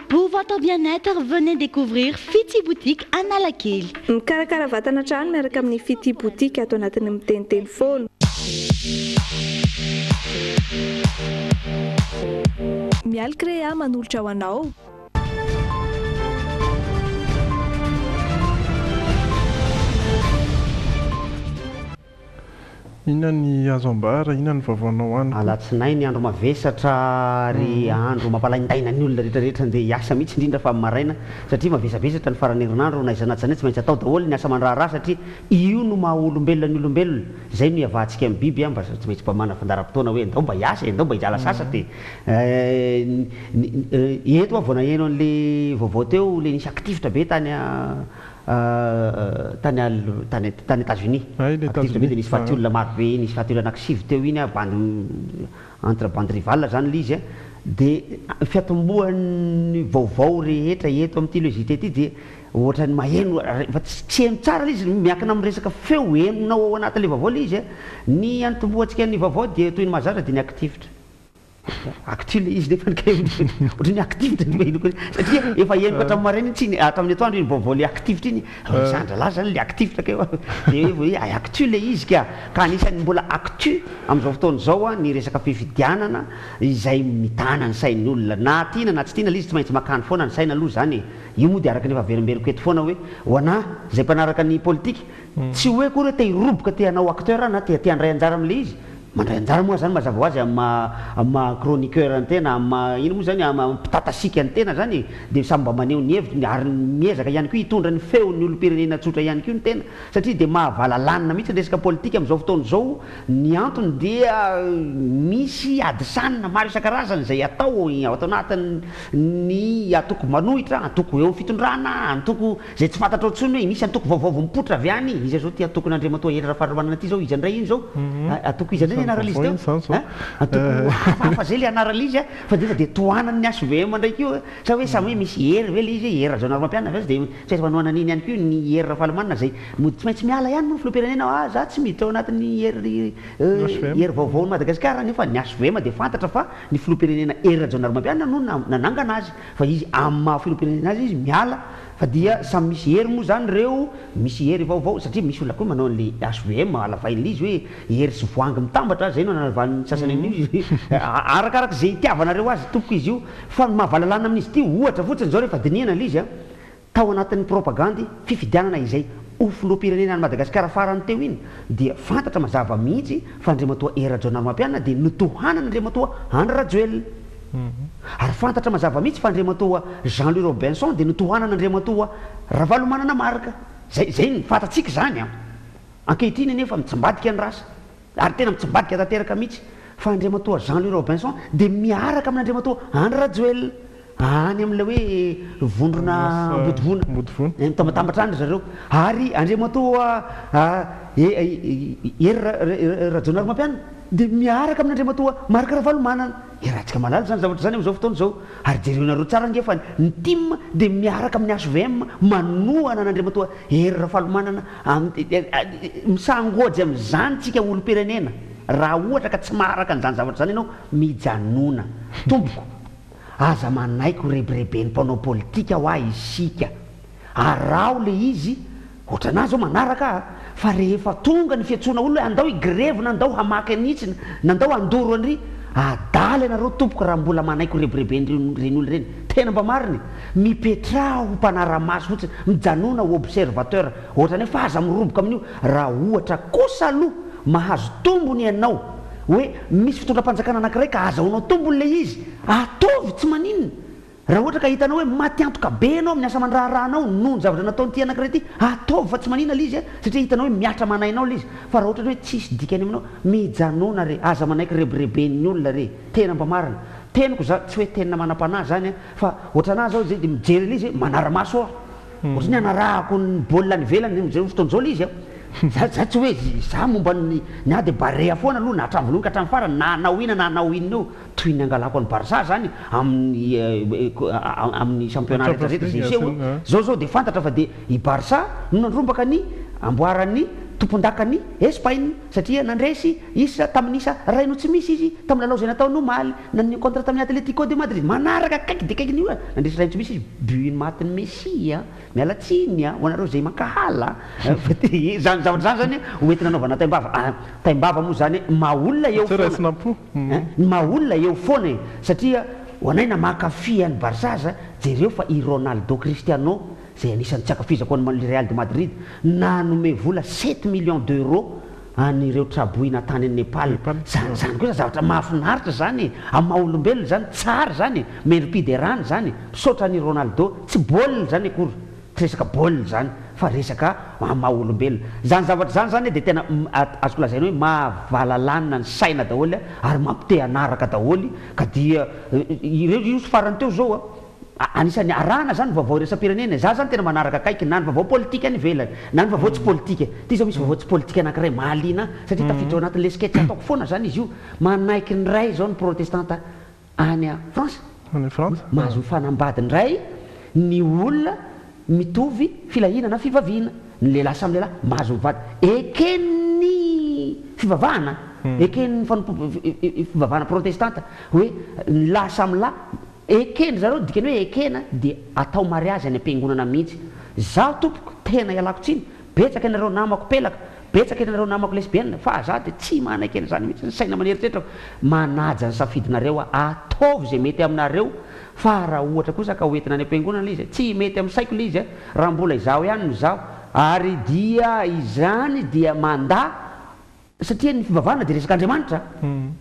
Pour votre bien-être, venez découvrir Fitia Boutique Analakely. Mikarakara vatana hatrany miaraka amin'ny Fitia Boutique ato anatin'ny miteniteny foana. Mialy Créa manolotra ho anao. Inona ny azo ambara, inona ny vaovaonao any koa? Alatsinainy, andro mavesatra ary andro mampalaindaina ny olona rehetra rehetra andeha hiasa mihitsy indrindra fa amin'ny maraina satria mavesabesatra ny faran'ny herinandro na izany na tsy izany tsy maintsy atao daholo ny asa aman-draharaha satria io no maha olombelona ny olombelona, izay no iavahantsika amin'ny biby an, mba tsy maintsy mba manana fandaharam-potoana hoe ndao mba hiasa e, ndao mba hiala sasatra e. Eto aho vao naheno an'le vaovao teo le nisy actifitra be tany tany tany tany Etats-Unis. Actifitra be dia nisy faty olona maro be, nisy faty olona anaky sivy teo iny an, bandy entre bande rivale zany le izy an. Dia fiatombohan'ny vaovao rehetra eto amin'ity le JT ity dia ohatran'ny maheno fa tsy heno tsara le izy, miankina amin'ny resaka feo henonao ao anatin'ilay vaovao le izy an. Ny antombohantsika ny vaovao dia toy ny mahazatra dia ny actifitra. Actu le izy nefa kay ohatran'ny actif dia henoko satria efa henoko hatramin'ny maraina iny tsy hatramin'ny atoandro iny vaovao le actif iny zandra lahy zany le actif kay dia hoe ay actu le izy ka ka anisan'ny mbola actu amin'izao fotoana izao ny resaka fifidianana izay mitana ny sain'ny olona na tiana na tsy tiana le izy tsy maintsy makany foana ny saina aloha zany e io moa dia araka ny efa averimberiko eto foana hoe ho anà izay mpanaraka ny politika tsy hoe akory hoe te hiroboka te hanao acteur na te te handray anjara amin'le izy Mandray anjara moa zany mazava ho azy amin'ny maha amin'ny maha chroniqueur ny tena, amin'ny maha ino moa zany, amin'ny maha mpitatasika ny tena zany e, dia samy mba maneho ny heviny ary miezaka ihany koa hitondra ny feon'ny olom-pirenena tsotra ihany koa ny tena satria dia mahavalalanina mihitsy ny resaka politika amin'izao fotoana izao, ny antony dia misy adisanina maro isan-karazany izay atao ato anatin'ny antoko manohitra, antoko eo amin'ny fitondrana, antoko Izay tsy fantatrao intsony hoe misy antoko vaovao vao mipoitra avy any, iza izao ity antokon'Andriamatoa Hery Rafalimanana ity izao, iza indray iny izao? Antoko iza indray ny anaran'izy teo? An? Antoko hafahafa izay ilay anaran'izy an, fa nefa dia tohanan'ny HVM indray koa, sa hoe samy hoe misy Hery ve ilay izy hoe Hery Rajaonarimampianina ve dia tsy maintsy manohana an'iny ihany koa ny Hery Rafalimanana izay mody tsy maintsy miala ihany moa ny filoham-pirenena, ah za tsy miditra ao anatin'ny Hery Hery vaovaon'i Madagasikara nefa ny HVM dia fantatra fa ny filoham-pirenena Hery Rajaonarimampianina no nanangana azy. Fa izy amin'ny maha filoham-pirenena azy izy miala fa dia samy misy hery moa zany ireo, misy hery vaovao satria misy olona koa manao an'le HVM halavain'le izy hoe hery sy voahangy mitambatra, zay no analavan'ny sasany an'io izy, arakaraka ze itiavanareo azy tompoko izy io, fa ny mahavalalanina amin'izy ity ohatra fotsiny zao rehefa dinihana le izy an, Tao anatin'ny propagandy fifidianana izay ho filoham-pirenena an'i Madagasikara farany teo iny dia fantatra mazava mihitsy fa Andriamatoa Hery Rajaonarimampianina dia notohanan'Andriamatoa Andry Rajoelina. Ary fantatra mazava mihitsy fa Andriamatoa Jean Louis Robinson dia notohanan'Andriamatoa Ravalomanana Marc. Izay, izay ny fantatsika izany an! Ankehitriny anefa mitsimbadika ny rasa. Ary tena mitsimbadika tanteraka mihitsy fa Andriamatoa Jean Louis Robinson dia miaraka amin'Andriamatoa Andry Rajoelina. Any amin'ilay hoe vondrona Ambodivona. Mitambatambatra any ry zareo. Ary Andriamatoa Hery Rajaonarimampianina dia miaraka amin'Andriamatoa Marc Ravalomanana. Iarahantsika mahalala izany zavatra izany amin'izao fotoana izao. Ary jereonareo tsara ange fa ny tim dia miaraka amin'ny hvm manohana an'Andriamatoa Hery Rafalimanana. Misangoajy amin'izany tsika olom-pirenena. Raha ohatra ka tsy maharaka an'izany zavatra izany ianao, mijanona. Tompoko. Aza manaiky ho rebireben'ny mpanao politika hoa isika. Araho le izy, ohatranà zao manaraka a, fa rehefa tonga ny fiantsoana olona hoe andao higrevy na andao hamaky an'itsy na andao handoro an'ry, adala ianareo tompoko raha mbola manaiky ho rebireben'ireny olona ireny. Tena mba marina e! Mipetraha ho mpanara-maso fotsiny, mijanona ho observateur ohatran'ny hoe fa aza miroboka amin'io raha ohatra kosa aloha mahazo tombony ianao hoe misy fitondram-panjakana anankiray ka azahoanao tombony ilay izy, ataovy, tsy maninona. Raha ohatra ka hitanao hoe maty antoka be ianao amin'ny asa aman-draharahanao noho ny zavatra nataon'ity anankiray ity, ataovy fa tsy maninona ilay izy satria hitanao hoe mihatra aman'ainao ilay izy. Fa raha ohatra hoe tsisy dikany aminao, mijanona re, aza manaiky rebireben'ny olona re, tena mba marina. Teniko za, tsy hoe tenina manam-panahy izany an, fa ohatran'ahy izao izay dia mijery an'ilay izy hoe manara-maso aho. Ohatran'ny hoe anarahako ny baolina any ivelany amin'izao fotoana izao ilay izy an. Za za tsy hoe za momba ny ny ahy dia Barea foana aloha na hatramin'ny voalohany ka hatramin'ny farany na hanao inona na hanao inona eo. Toy ny angalako an'i Barça zany amin'ny amin'ny championnat rehetra rehetra izay hiseho. Zao zao dia fantatra fa dia i Barça no nandrombaka ny amboaran'ny tompondakan'i Espaina satria nandresy isa tamin'ny isa iray no tsy misy izy tamin'ny lalao izay nataony omaly na ny contre tamin'ny Atletico de Madrid. Manaraka akaiky dia akaiky an'io nandresy iray no tsy misy izy. But ny matin'i Messi a! Miala tsiny a! Ho anareo izay mankahala a! Fa dia izany zavatra izany zany ho entina anaovana taimbava. Ah, taimbava moa izany maha olona eo Tsy foana. raisina am-po. Hein? Ny maha olona eo foana e! Satria ho anay na mankafy an'i Barça aza, jereo fa i Ronaldo Cristiano, izay anisan'ny tsy ankafizako an'i Real de Madrid, nanome vola sept millions d'euros. an'ireo traboina tany Nepal. Zany zany kosa zavatra mahafinaritra zany e! Amin'ny maha olombelona zany tsara zany e! Mendri-piderana zany e! Misaotra an'i Ronaldo, tsy baolina zany akory, tsy resaka baolina zany fa resaka amin'ny maha olombelona. Zany zavatra zany zany dia tena azoko lazaina hoe mahavalalanina ny saina daholo ary mampite hanaraka daholo ka dia ireo io farany teo zao a! Anisan'ny arahana zany vaovao iraisam-pirenena e! Za zany tena manaraka akaiky na ny vaovao politika any ivelany na ny vaovao tsy politika. Ty zao misy vaovao tsy politika anankiray mahaliana ahy satria tafiditra ao anatin'le sketch ataoko foana zany izy io. Manaiky ndray zao ny protestanta any France. Any Frantsa? Mahazo mifanambady ndray ny olona mitovy filahiana na fivaviana. Ny lehilahy samy lehilahy mahazo mivady. Eken'ny fivavahana, eken'ny fanompo- fivavahana protestanta hoe ny lahy samy lahy Eken-dry zareo, dikany hoe ekena dia atao mariazy any am-piangonana mihitsy. Izaho tompoko tena ialako tsiny, betsaka ianareo namako pelaka, betsaka ianareo namako lesbienne, fa za dia tsy manaiky an'izany mihitsy, ny saina aman'eritreritrako, manaja ny safidinareo aho, ataovy izay mety aminareo, fa raha ohatra kosa ka hoentina any am-piangonana ilay izy, tsy mety amin'ny saiko ilay izy, raha mbola izaho ihany no izaho, ary dia izany dia mandà Satria ny fivavahana dia resaka Andriamanitra,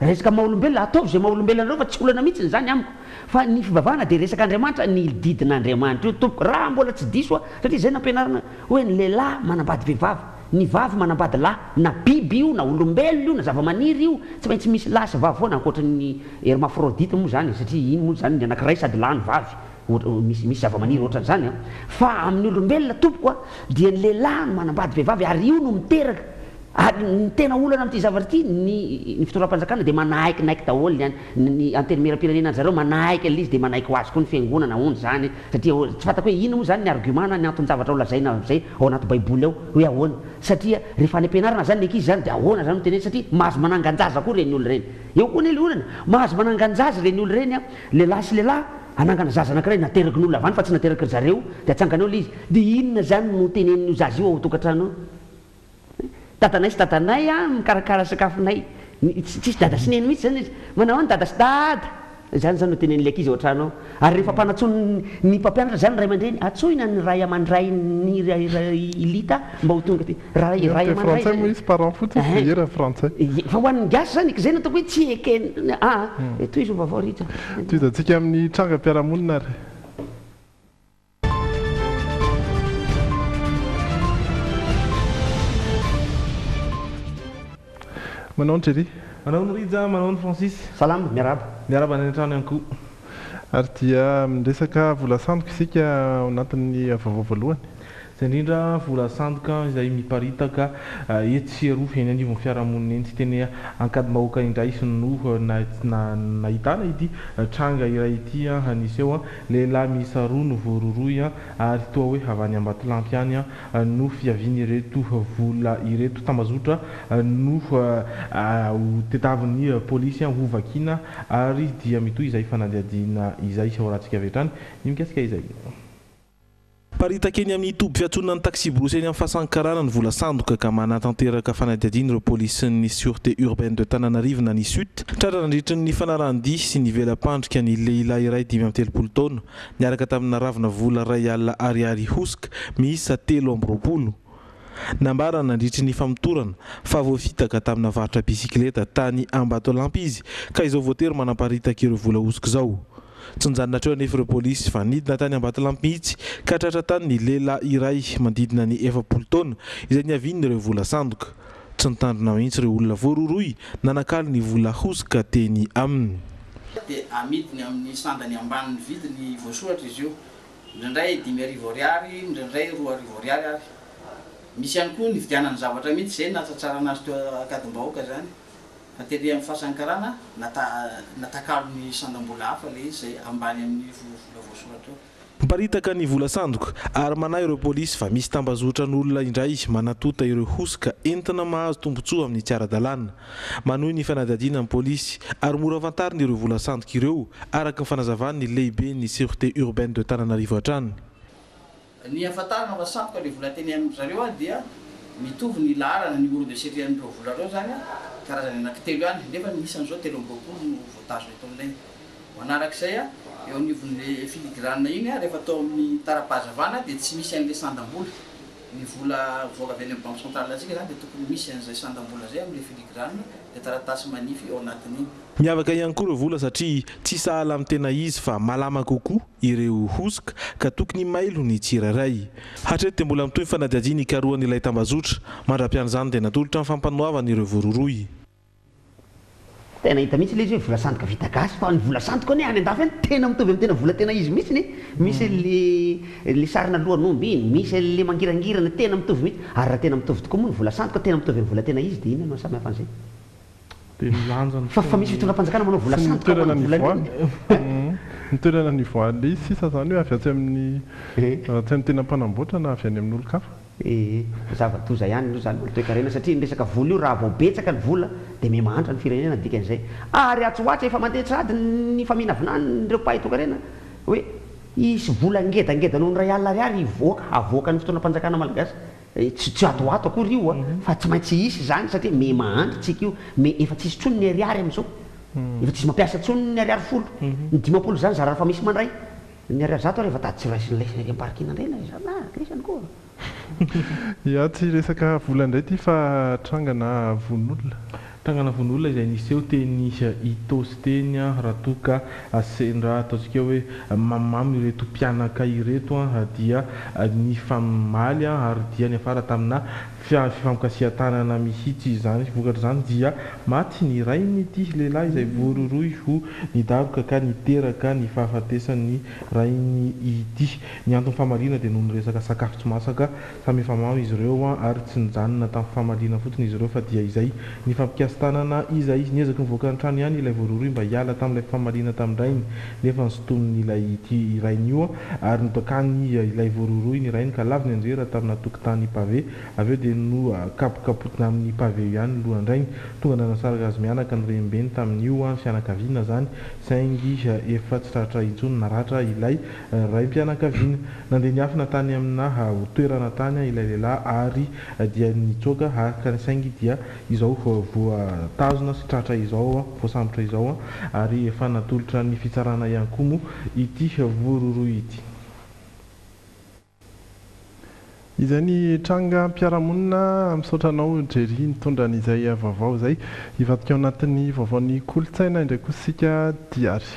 resaka maha olombelona, ataovy izay maha olombelona anareo fa tsy olana mihitsiny izany amiko, fa ny fivavahana dia resaka Andriamanitra, ny didin'Andriamanitra io tompoko, raha mbola tsy diso aho, satria izay nampianarina hoe ny lehilahy manambady vehivavy, ny vavy manambady lahy, na biby io na olombelona io na zavamaniry io, tsy maintsy misy lahy sy vavy foana ankoatry ny hermaphrodite moa izany e, satria iny moa izany ny anankiray sady lahy no vavy, misy misy zavamaniry ohatran'izany an, fa amin'ny olombelona tompoko a, dia ny lehilahy no manambady vehivavy ary io no miteraka, ary ny tena olana amin'ity zavatra ity, ny ny fitondram-panjakana dia manaikinaiky daholo ny any, ny antenimieram-pirenena an-dry zareo manaiky an'ilay izy dia manaiky ho azy koa ny fiangonana hono izany, satria tsy fantako hoe inona moa izany ny argument na ny anton-javatra ho lazaina amin'izay ao anaty baiboly ao hoe ahoana, satria rehefa any am-pianarana izany ny ankizy izany dia ahoana izany no tenenina satria mahazo manangan-jaza koa ireny olona ireny, eo koa anie ilay olana, mahazo manangan-jaza ireny olona ireny an, lehilahy sy lehilahy, hanangana zaza anankiray nateraky ny olona avy any fa tsy nateraky ry zareo dia atsangana eo ilay izy, dia inona izany no tenenin'io zaza io ao an-tokantrano ao? Dadanay sy dadanay an mikarakara sakafonay, tsisy dada sy neny mihitsy zany izy, manao an dada sy dada, zany zany no tenenin'ilay ankizy ao an-trano ao, ary rehefa ampanantsoin'ny ny mpampianatra zany ny ray aman-dreny, antsoina ny ray aman-drain'i i Lita mba ho tonga aty, ray ray Teny aman-dray frantsay zany moa izy parent fotsiny Ehe. dia raha frantsay. Ie, fa ho an'ny gasy zany, zay no ataoko hoe tsy eken aa, tohizo ny vaovao Rija. Tohizantsika amin'ny trangam-piarahamonina ary. Manao ny Jerry. Manao ny Rija, manao ny Francis. Salama, miarahaba. Miarahaba any an-trano ihany koa. Ary dia miresaka vola sandoka isika ao anatin'ny vaovao voalohany. Izay indrindra vola sandoka izay miparitaka etsy sy eroa eny anivon'ny fiarahamonina eny. Tsy teny Ankadimbahoaka indray no nahitana ity tranga iray ity niseho. Lehilahy miisa roa no voarohirohy ary toa hoe avy any Ambatolampy ihany no fiavian'ireto vola ireto. Tambazotra no ho tetavin'ny polisy hovakiana ary dia mitohy izay fanadihadiana izay. Hoarahantsika avy hatrany ny mikasika izay. Miparitaka eny amin'ny toby fiantsonan'ny taksiborosy eny amin'ny Fasan'ny Karana ny vola sandoka ka manatanteraka fanadihadiana ireo polisin'ny Sûreté Urbaine de Tananarive na ny SUT. Tratra nandritry ny fanarahan-dia sy ny vela-pandrika ny lehilahy iray 35 taona niaraka tamina ravina vola 100 ariary hosoka miisa 23. Nambarany nandritry ny famotorana fa voafitaka tamina varotra bisikileta tany Ambatolampy izy ka izao voatery manaparitaka ireo vola hosoka izao. Tsy nijanona hatreo anefa ireo polisy fa nidina tany Ambatolampy mihitsy ka tratra tany ny lehilahy iray manodidina ny 40 taona izay niavian'ireo vola sandoka. Tsy nitandrina mihitsy ireo olona voarohirohy nanakalo ny vola hosoka teny aminy. Dia amidiny amin'ny sandany ambanin'ny vidiny voasoratra izy io, indraindray 5000 ariary, indraindray 2000 ariary ary. Misy ihany koa nividianany zavatra mihitsy, izay nahatratrarana azy teo Ankadimbahoaka izany. Fa tery amin'ny fasan'ny karana, natakalo ny sandam-bola hafa ilay izy izay ambany amin'ny vola voasoratra eo. Miparitaka ny vola sandoka ary manahy ireo polisy fa misy tambazotran'olona indray manatonta ireo hosoka entina mahazo tombontsoa amin'ny tsy ara-dalàna. Manohy ny fanadihadiana ny polisy ary mora fantarina ireo vola sandoka ireo araka ny fanazavan'ny lehiben'ny Sûreté Urbaine de Tananarivo hatrany. Ny ahafantarana fa sandoka ilay vola teny amin-dry zareo dia mitovy ny laharana, numéro de série an'ireo vola ireo izany, karazany anankitelo ihany, nefa ny isany izao 23 no voatazona eto aminay. Manarak'izay, eo anivon'ilay filigrane iny, rehefa atao amin'ny tara-pahazavana dia tsy misy an'ilay sandam-bola. Ny vola mivoaka avy any amin'ny banque centrale antsika izany dia tokony misy an'izay sandam-bola izay amin'ilay filigrane, ilay taratasy manify ao anatin'iny. Miavaka ihany koa ireo vola satria tsy sahala amin'ny tena izy fa malama kokoa ireo hosoka ka tokony mailo ny tsirairay. Hatreto dia mbola mitohy ny fanadihadiana hikarohana ilay tambazotra. Mandra-piandry izany dia natolotra ny fampanoavana ireo voarohirohy. Tena hita mihitsy ilay izy hoe vola sandoka vita gasy fa ny vola sandoka anie any andafy any tena mitovy amin'ny tena vola tena izy mihitsy e! Misy an'le le sarina lohan'omby iny, misy an'le mangirangirana, tena mitovy mihitsy. Ary raha tena mitovy tokoa moa ny vola sandoka tena mitovy amin'ny vola tena izy dia inona no mahasamy hafa an'izay? Dia ny lanjany Fa fa misy fitondram-panjakana manao vola Sy ny sandoka ho toerana an'ny vola nivoahany. niny. Ny toerana nivoahan'ilay izy sisa izany hoe avy atsy amin'ny atsy amin'ny tena mpanamboatra na avy any amin'olon-kafa. Ee, zava-doza ihany aloha izany toekarena satria ny resaka vola io raha vao betsaka ny vola dia miha mahantra ny firenena ny dikan'izay. Ary atsy ho atsy efa mandeha sahady ny faminavinan'ireo mpahay toekarena hoe hisy vola ngedangeda noho ny iray alina ariary hivoaka havoakan'ny fitondram-panjakana malagasy. Tsy tsy ato ho ato akory io a, fa tsy maintsy hisy izany satria miha mahantra tsika io, miha efa tsisy intsony ny ariary amin'izao, efa tsisy mampiasa intsony ny ariary folo, ny 50 izany zara raha fa misy mandray. Ny ariary zato ary efa tady tsy raisin'ny laisany ery am-parking indray ilay zalahy laisany koa. Ya, tsy resaka vola indray ity fa trangana vono olona. Trangana vono olona izay niseho teny Itaosy teny raha toa ka sendra ataontsika hoe mamimamy ireto mpianaka ireto dia nifamaly ary dia niafara tamina fifampikasihan-tanana mihitsy izany. Vokatr'izany dia maty ny rain'ity lehilahy izay voarohirohy ho nidaroka ka niteraka ny fahafatesan'ny rainy ity. Ny antony famaliana dia noho ny resaka sakafo tsy masaka. Samy efa mamo izy ireo ary tsy nijanona tamin'ny famaliana fotsiny izy ireo fa dia izay nifampikasi-tanana izay. Niezaky nivoaka ny trano ihany ilay voarohirohy mba hiala tamin'ilay famaliana tamin-drainy nefa nosintomin'ilay ity rainy io ary nodakany ilay voarohirohy ny rainy ka lavo nianjera tamina tokotany pavé. Avy eo dia nokapokapotina amin'ny pavé ihany ny lohan-drainy. Tonga nanasaraka azy mianaka ny renibeny tamin'io fianakaviana izany saingy efa tsy tratra intsony naratra ilay raim-pianakaviana. Nandeha niafina tany amina toerana tany ilay lehilahy ary dia nitsoaka ka saingy dia izao voatazona sy tratra izao, voasambotra izao ary efa natolotra ny fitsarana ihany koa moa ity voarohirohy ity. Izay ny trangam-piarahamonina, misaotra anao Jerry nitondra an'izay vaovao izay. Hivadika ao anatin'ny vaovaon'ny kolontsaina indray kosa isika Diary.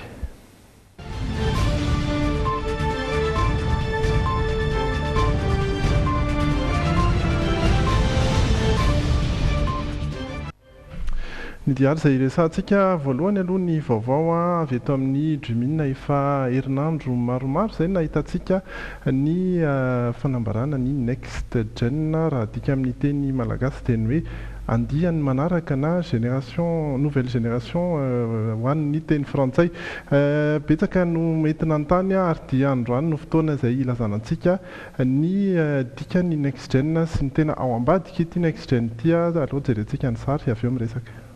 Ny diary izay hiresahantsika voalohany aloha ny vaovao avy eto amin'ny Dream'in efa herinandro maromaro izay nahitantsika ny fanambarana ny Next Gen raha adika amin'ny teny malagasy dia ny hoe andiany manaraka na génération nouvelle génération ho an'ny teny frantsay. Betsaka no mety nanontany ary dia androany no fotoana izay hilazana antsika ny dikan'ny Next Gen sy ny tena ao ambadik'ity Next Gen ity. Aleo jerentsika ny sary avy eo miresaka.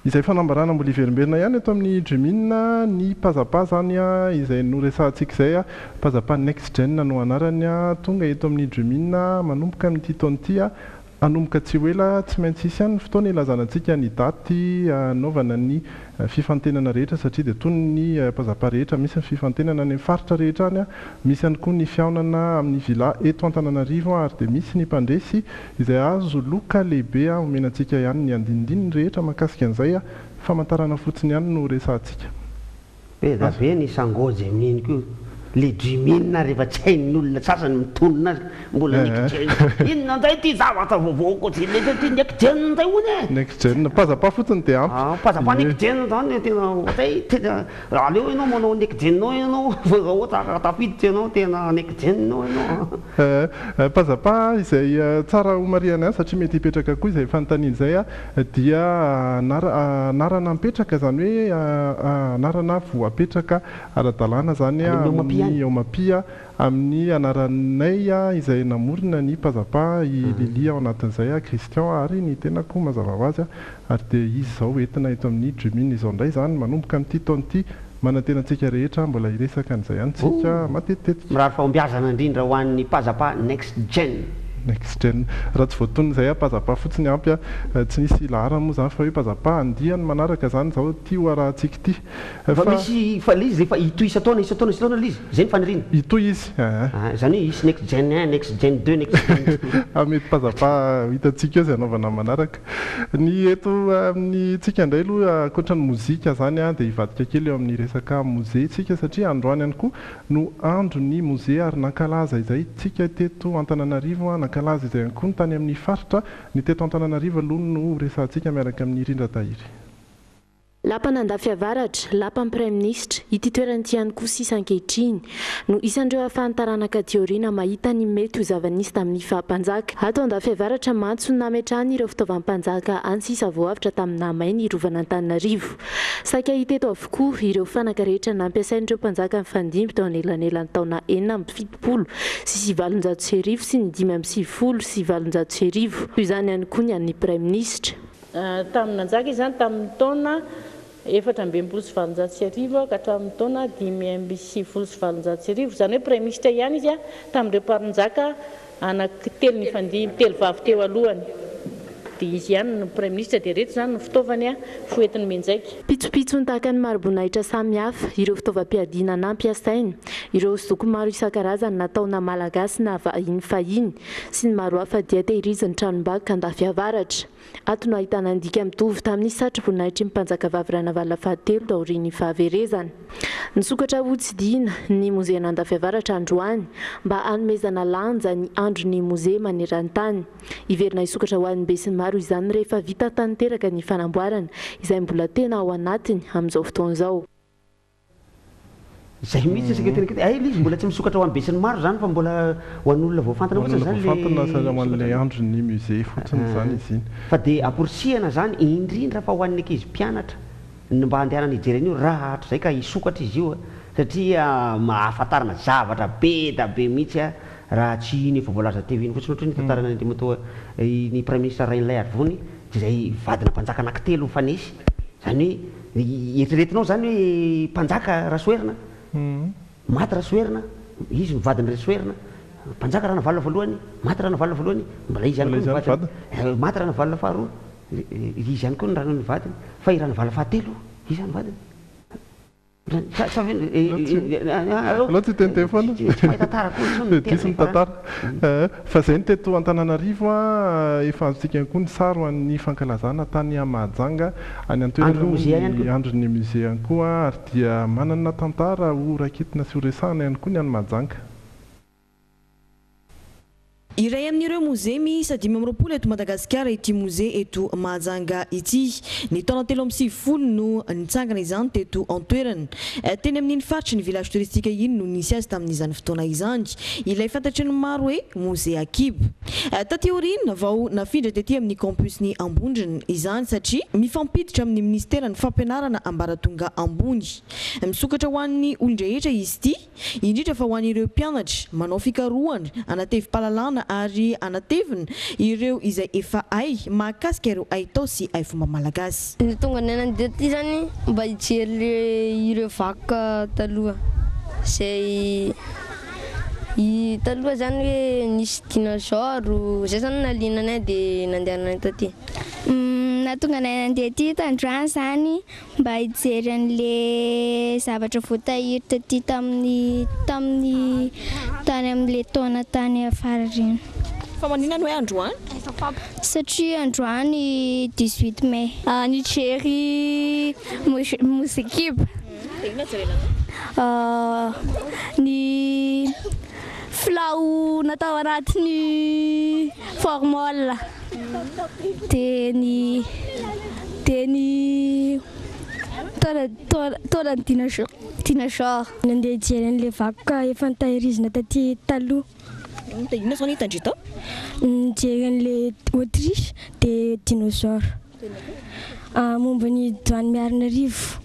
Izay fanambarana mbola hiverimberina ihany eto amin'ny Dream'in ny Pazzapa izany izay noresahantsika izay, Pazzapa Next Gen no anarany, tonga eto amin'ny Dream'in manomboka amin'ity taona ity, hanomboka tsy ho ela, tsy maintsy hisy ihany ny fotoana hilazana antsika ny daty hanaovana ny fifantenana rehetra satria dia toy ny Pazzapa rehetra misy ny fifantenana any amin'ny faritra rehetra any, misy ihany koa ny fihaonana amin'ny Villa eto Antananarivo ary dia misy ny mpandresy Izay azo loka lehibe omena antsika ihany ny andinindininy rehetra mahakasika an'izay, famantarana fotsiny ihany no resahantsika. Be da be ny sangôjy amin'iny koa. Le Dream'in ary efa tsy hain'ny olona sasany mitonona azy, mbola next gen. Inona indray ity zavatra vaovao ankoatr'izay rehetra ity next gen indray hono e! Next gen, pazzapa fotsiny dia ampy. Ah, pazzapa next gen zany tena ohatray tena aleo ianao manao next gen ao ianao fa raha ohatra ka tafiditra ianao tena next gen ao ianao an. Pazzapa izay tsara homarihana ihany satria mety hipetraka koa izay fanontaniana izay dia anarana mipetraka izany hoe anarana voapetraka Ara-dalàna izany amin'ny Omapia, amin'ny anaranay izay namorona ny Pazzapa, i Lily ao anatin'izay, Christian ary ny tenako mazava ho azy, ary dia izy izao entina eto amin'ny Dream'in izao indray izany manomboka amin'ity taona ity, manantena antsika rehetra mbola hiresaka an'izay ihany tsika matetitetika. Mirary fahombiazana indrindra ho an'ny Pazzapa Next Gen. Next Gen. Raha tsy voatonona izay Pazzapa fotsiny ampy, tsy nisy laharana moa izany fa hoe Pazzapa andiany manaraka izany izao ity ho arahantsika ity. Fa misy fa le izy rehefa hitohy isan-taona isan-taona isan-taona le izy, zay ny faniriana. Hitohy izy eh. Ah, zany hoe hisy next gen un, next gen deux, next gen trois. Ah mety pazzapa ho hitantsika eo izay hanaovana ny manaraka. Ny eto amin'ny tsika indray aloha ankoatra ny mozika izany dia hivadika kely eo amin'ny resaka mozea tsika satria androany ihany koa no andron'ny mozea ary nankalaza izay tsika teto Antananarivo, nankalaza izay ihany koa ny tany amin'ny faritra. Ny teto Antananarivo aloha no resahantsika miaraka amin'i Rindra Tahiry. Lapan'Andafiavaratra, Lapan'ny Praiminisitra, ity toerana ity ihany koa sisa ankehitriny no isan'ireo ahafahan'ny taranaka aty aoriana mahita ny mety ho zava-nisy tamin'ny faha-mpanjaka. Ato Andafiavaratra mantsy no nametrahany ireo fitaovam-panjaka any sisa voavotra tamin'ny nahamay ny Rovan'Antananarivo. Saika hita eto avokoa ireo fanaka rehetra nampiasain'ireo mpanjaka nifandimby teo anelanelan'ny taona 1876 sy ny 1895. Toy izany ihany koa ny an'ny Praiminisitra. Tamin'ny nanjaka izany tamin'ny taona 1864 ka hatramin'ny taona 1895, izany hoe praiminisitra ihany izy tamin'ireo mpanjaka anankitelo nifandimby, telo vavy teo alohany, dia izy ihany no praiminisitra, dia ireto izany no fitaovany foentiny mianjaika. Pitsopitsony tahaka ny mari-boninahitra samihafa, ireo fitaovam-piadiana nampiasaina, ireo hosodoko maro isan-karazany nataona Malagasy na vahiny fahiny, sy ny maro hafa dia tehirizin'ny tranombakoka Andafiavaratra. Ato no ahitana ny dika mitovy tamin'ny satroboninahitry ny mpanjakavavy Ranavalona fahatelo taorian'ny fahaverezany. Nisokatra hotsidihina ny mozean'Andafiavaratra androany mba hanomezana lanja ny andron'ny mozea maneran-tany. Hiverina hisokatra ho an'ny besinimaro izany rehefa vita tanteraka ny fanamboarana izay mbola tena ao anatiny amin'izao fotoana izao. Zay mihitsy isika tena kely, hay le izy mbola tsy misokatra ho an'ny besinimaro zany fa mbola ho an'olona voafantina Ho fotsiny an'olona zany le voafantina sy ho an'ilay misokatra. andron'ny musée fotsiny zany izy iny. Fa dia amporisihana zany indrindra fa ho an'ny ankizy mpianatra ny mba handehanana hijery an'io raha hatrizay ka hisokatra izy io satria ahafantarana zavatra be da be mihitsy raha tsy iny efa voalaza teo iny fotsiny ohatra hoe ny tantaran'i Andriamatoa ny Praiminisitra Rainilaiarivony dia izay vadina mpanjaka anankitelo nifanesy Izany hoe eritreretinao izany hoe mpanjaka Rasoherina, maty Rasoherina, izy no vadin'i Rasoherina, mpanjaka Ranavalona voalohany, maty Ranavalona voalohany, mbola izy ihany koa no vadiny, maty Ranavalona faharoa, izy ihany koa no vadiny, fa i Ranavalona fahatelo, iza no vadiny? Aleo tsy hiteniteny foana. Tsy mahay tantara koa intsony ny Diso ny tena tantara. Fa izay ny teto Antananarivo an, efa azontsika ihany koa ny sary ho an'ny fankalazana tany Mahajanga any an-toerana moa ny andron'ny musée ihany koa ary dia manana tantara ho raiketina sy ho resahana ihany koa ny any Mahajanga. Iray amin'ireo mozea miisa 25 eto Madagasikara ity mozea eto Mahajanga ity. Ny taona 93 no nitsangana izany teto an-toerana. Teny amin'iny faritry ny village touristique iny no nisy azy tamin'izany fotoana izany. Ilay fantatry ny maro hoe mozea Akiba. Taty aoriana vao nafindra tety amin'ny campus-n'i Ambondrona izany satria mifampiditra amin'ny minisiteran'ny fampianarana ambaratonga ambony. Misokatra ho an'ny olon-drehetra izy ity. indrindra fa ho an'ireo mpianatra manao fikarohana anatevim-pahalalana ary anatevina ireo izay efa hay mahakasika ireo haitao sy haifomba malagasy. Ny tonga anay nandeha aty zany mba hijery le ireo vakoka taloha zay i taloha zany hoe nisy dinosaure zay zany nahaliana anay de nandehananay taty. Nahatonga anay nandeha aty tandroany zany Mba hijery an'le zavatra voatahiry taty tamin'ny tamin'ny tany amin'le taona tany afara ireny. Fa maninona no hoe androany? Satria androany 18 mai. Nijery mozikiba. Dia inona jerena tao? Ny filao natao anatin'ny formol. Dia ny dia ny taolan'ny dinosaure. Nandeha hijery an'ilay vakoka efa notahirizina taty taloha. Dia inona izao no hitan-dry tao? Nijery an'ilay autruche dia dinosaure. Momba ny Doany Miarinarivo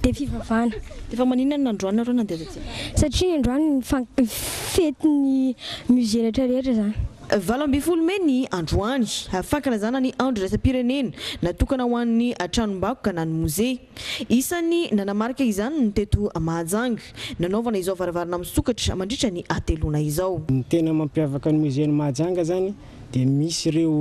dia fivavahana. Dia fa maninona no nandroany nareo nandeha taty? Satria androany ny fetin'ny musée rehetra rehetra izany. 18 mey ny androany, fankalazana ny andro iraisam-pirenena natokana ho an'ny tranombakoka na ny mozea. Isan'ny nanamarika izany ny teto Mahajanga, nanaovana izao varavarana misokatra mandritra ny hateloana izao. Ny tena mampiavaka ny musean'i Mahajanga zany dia misy ireo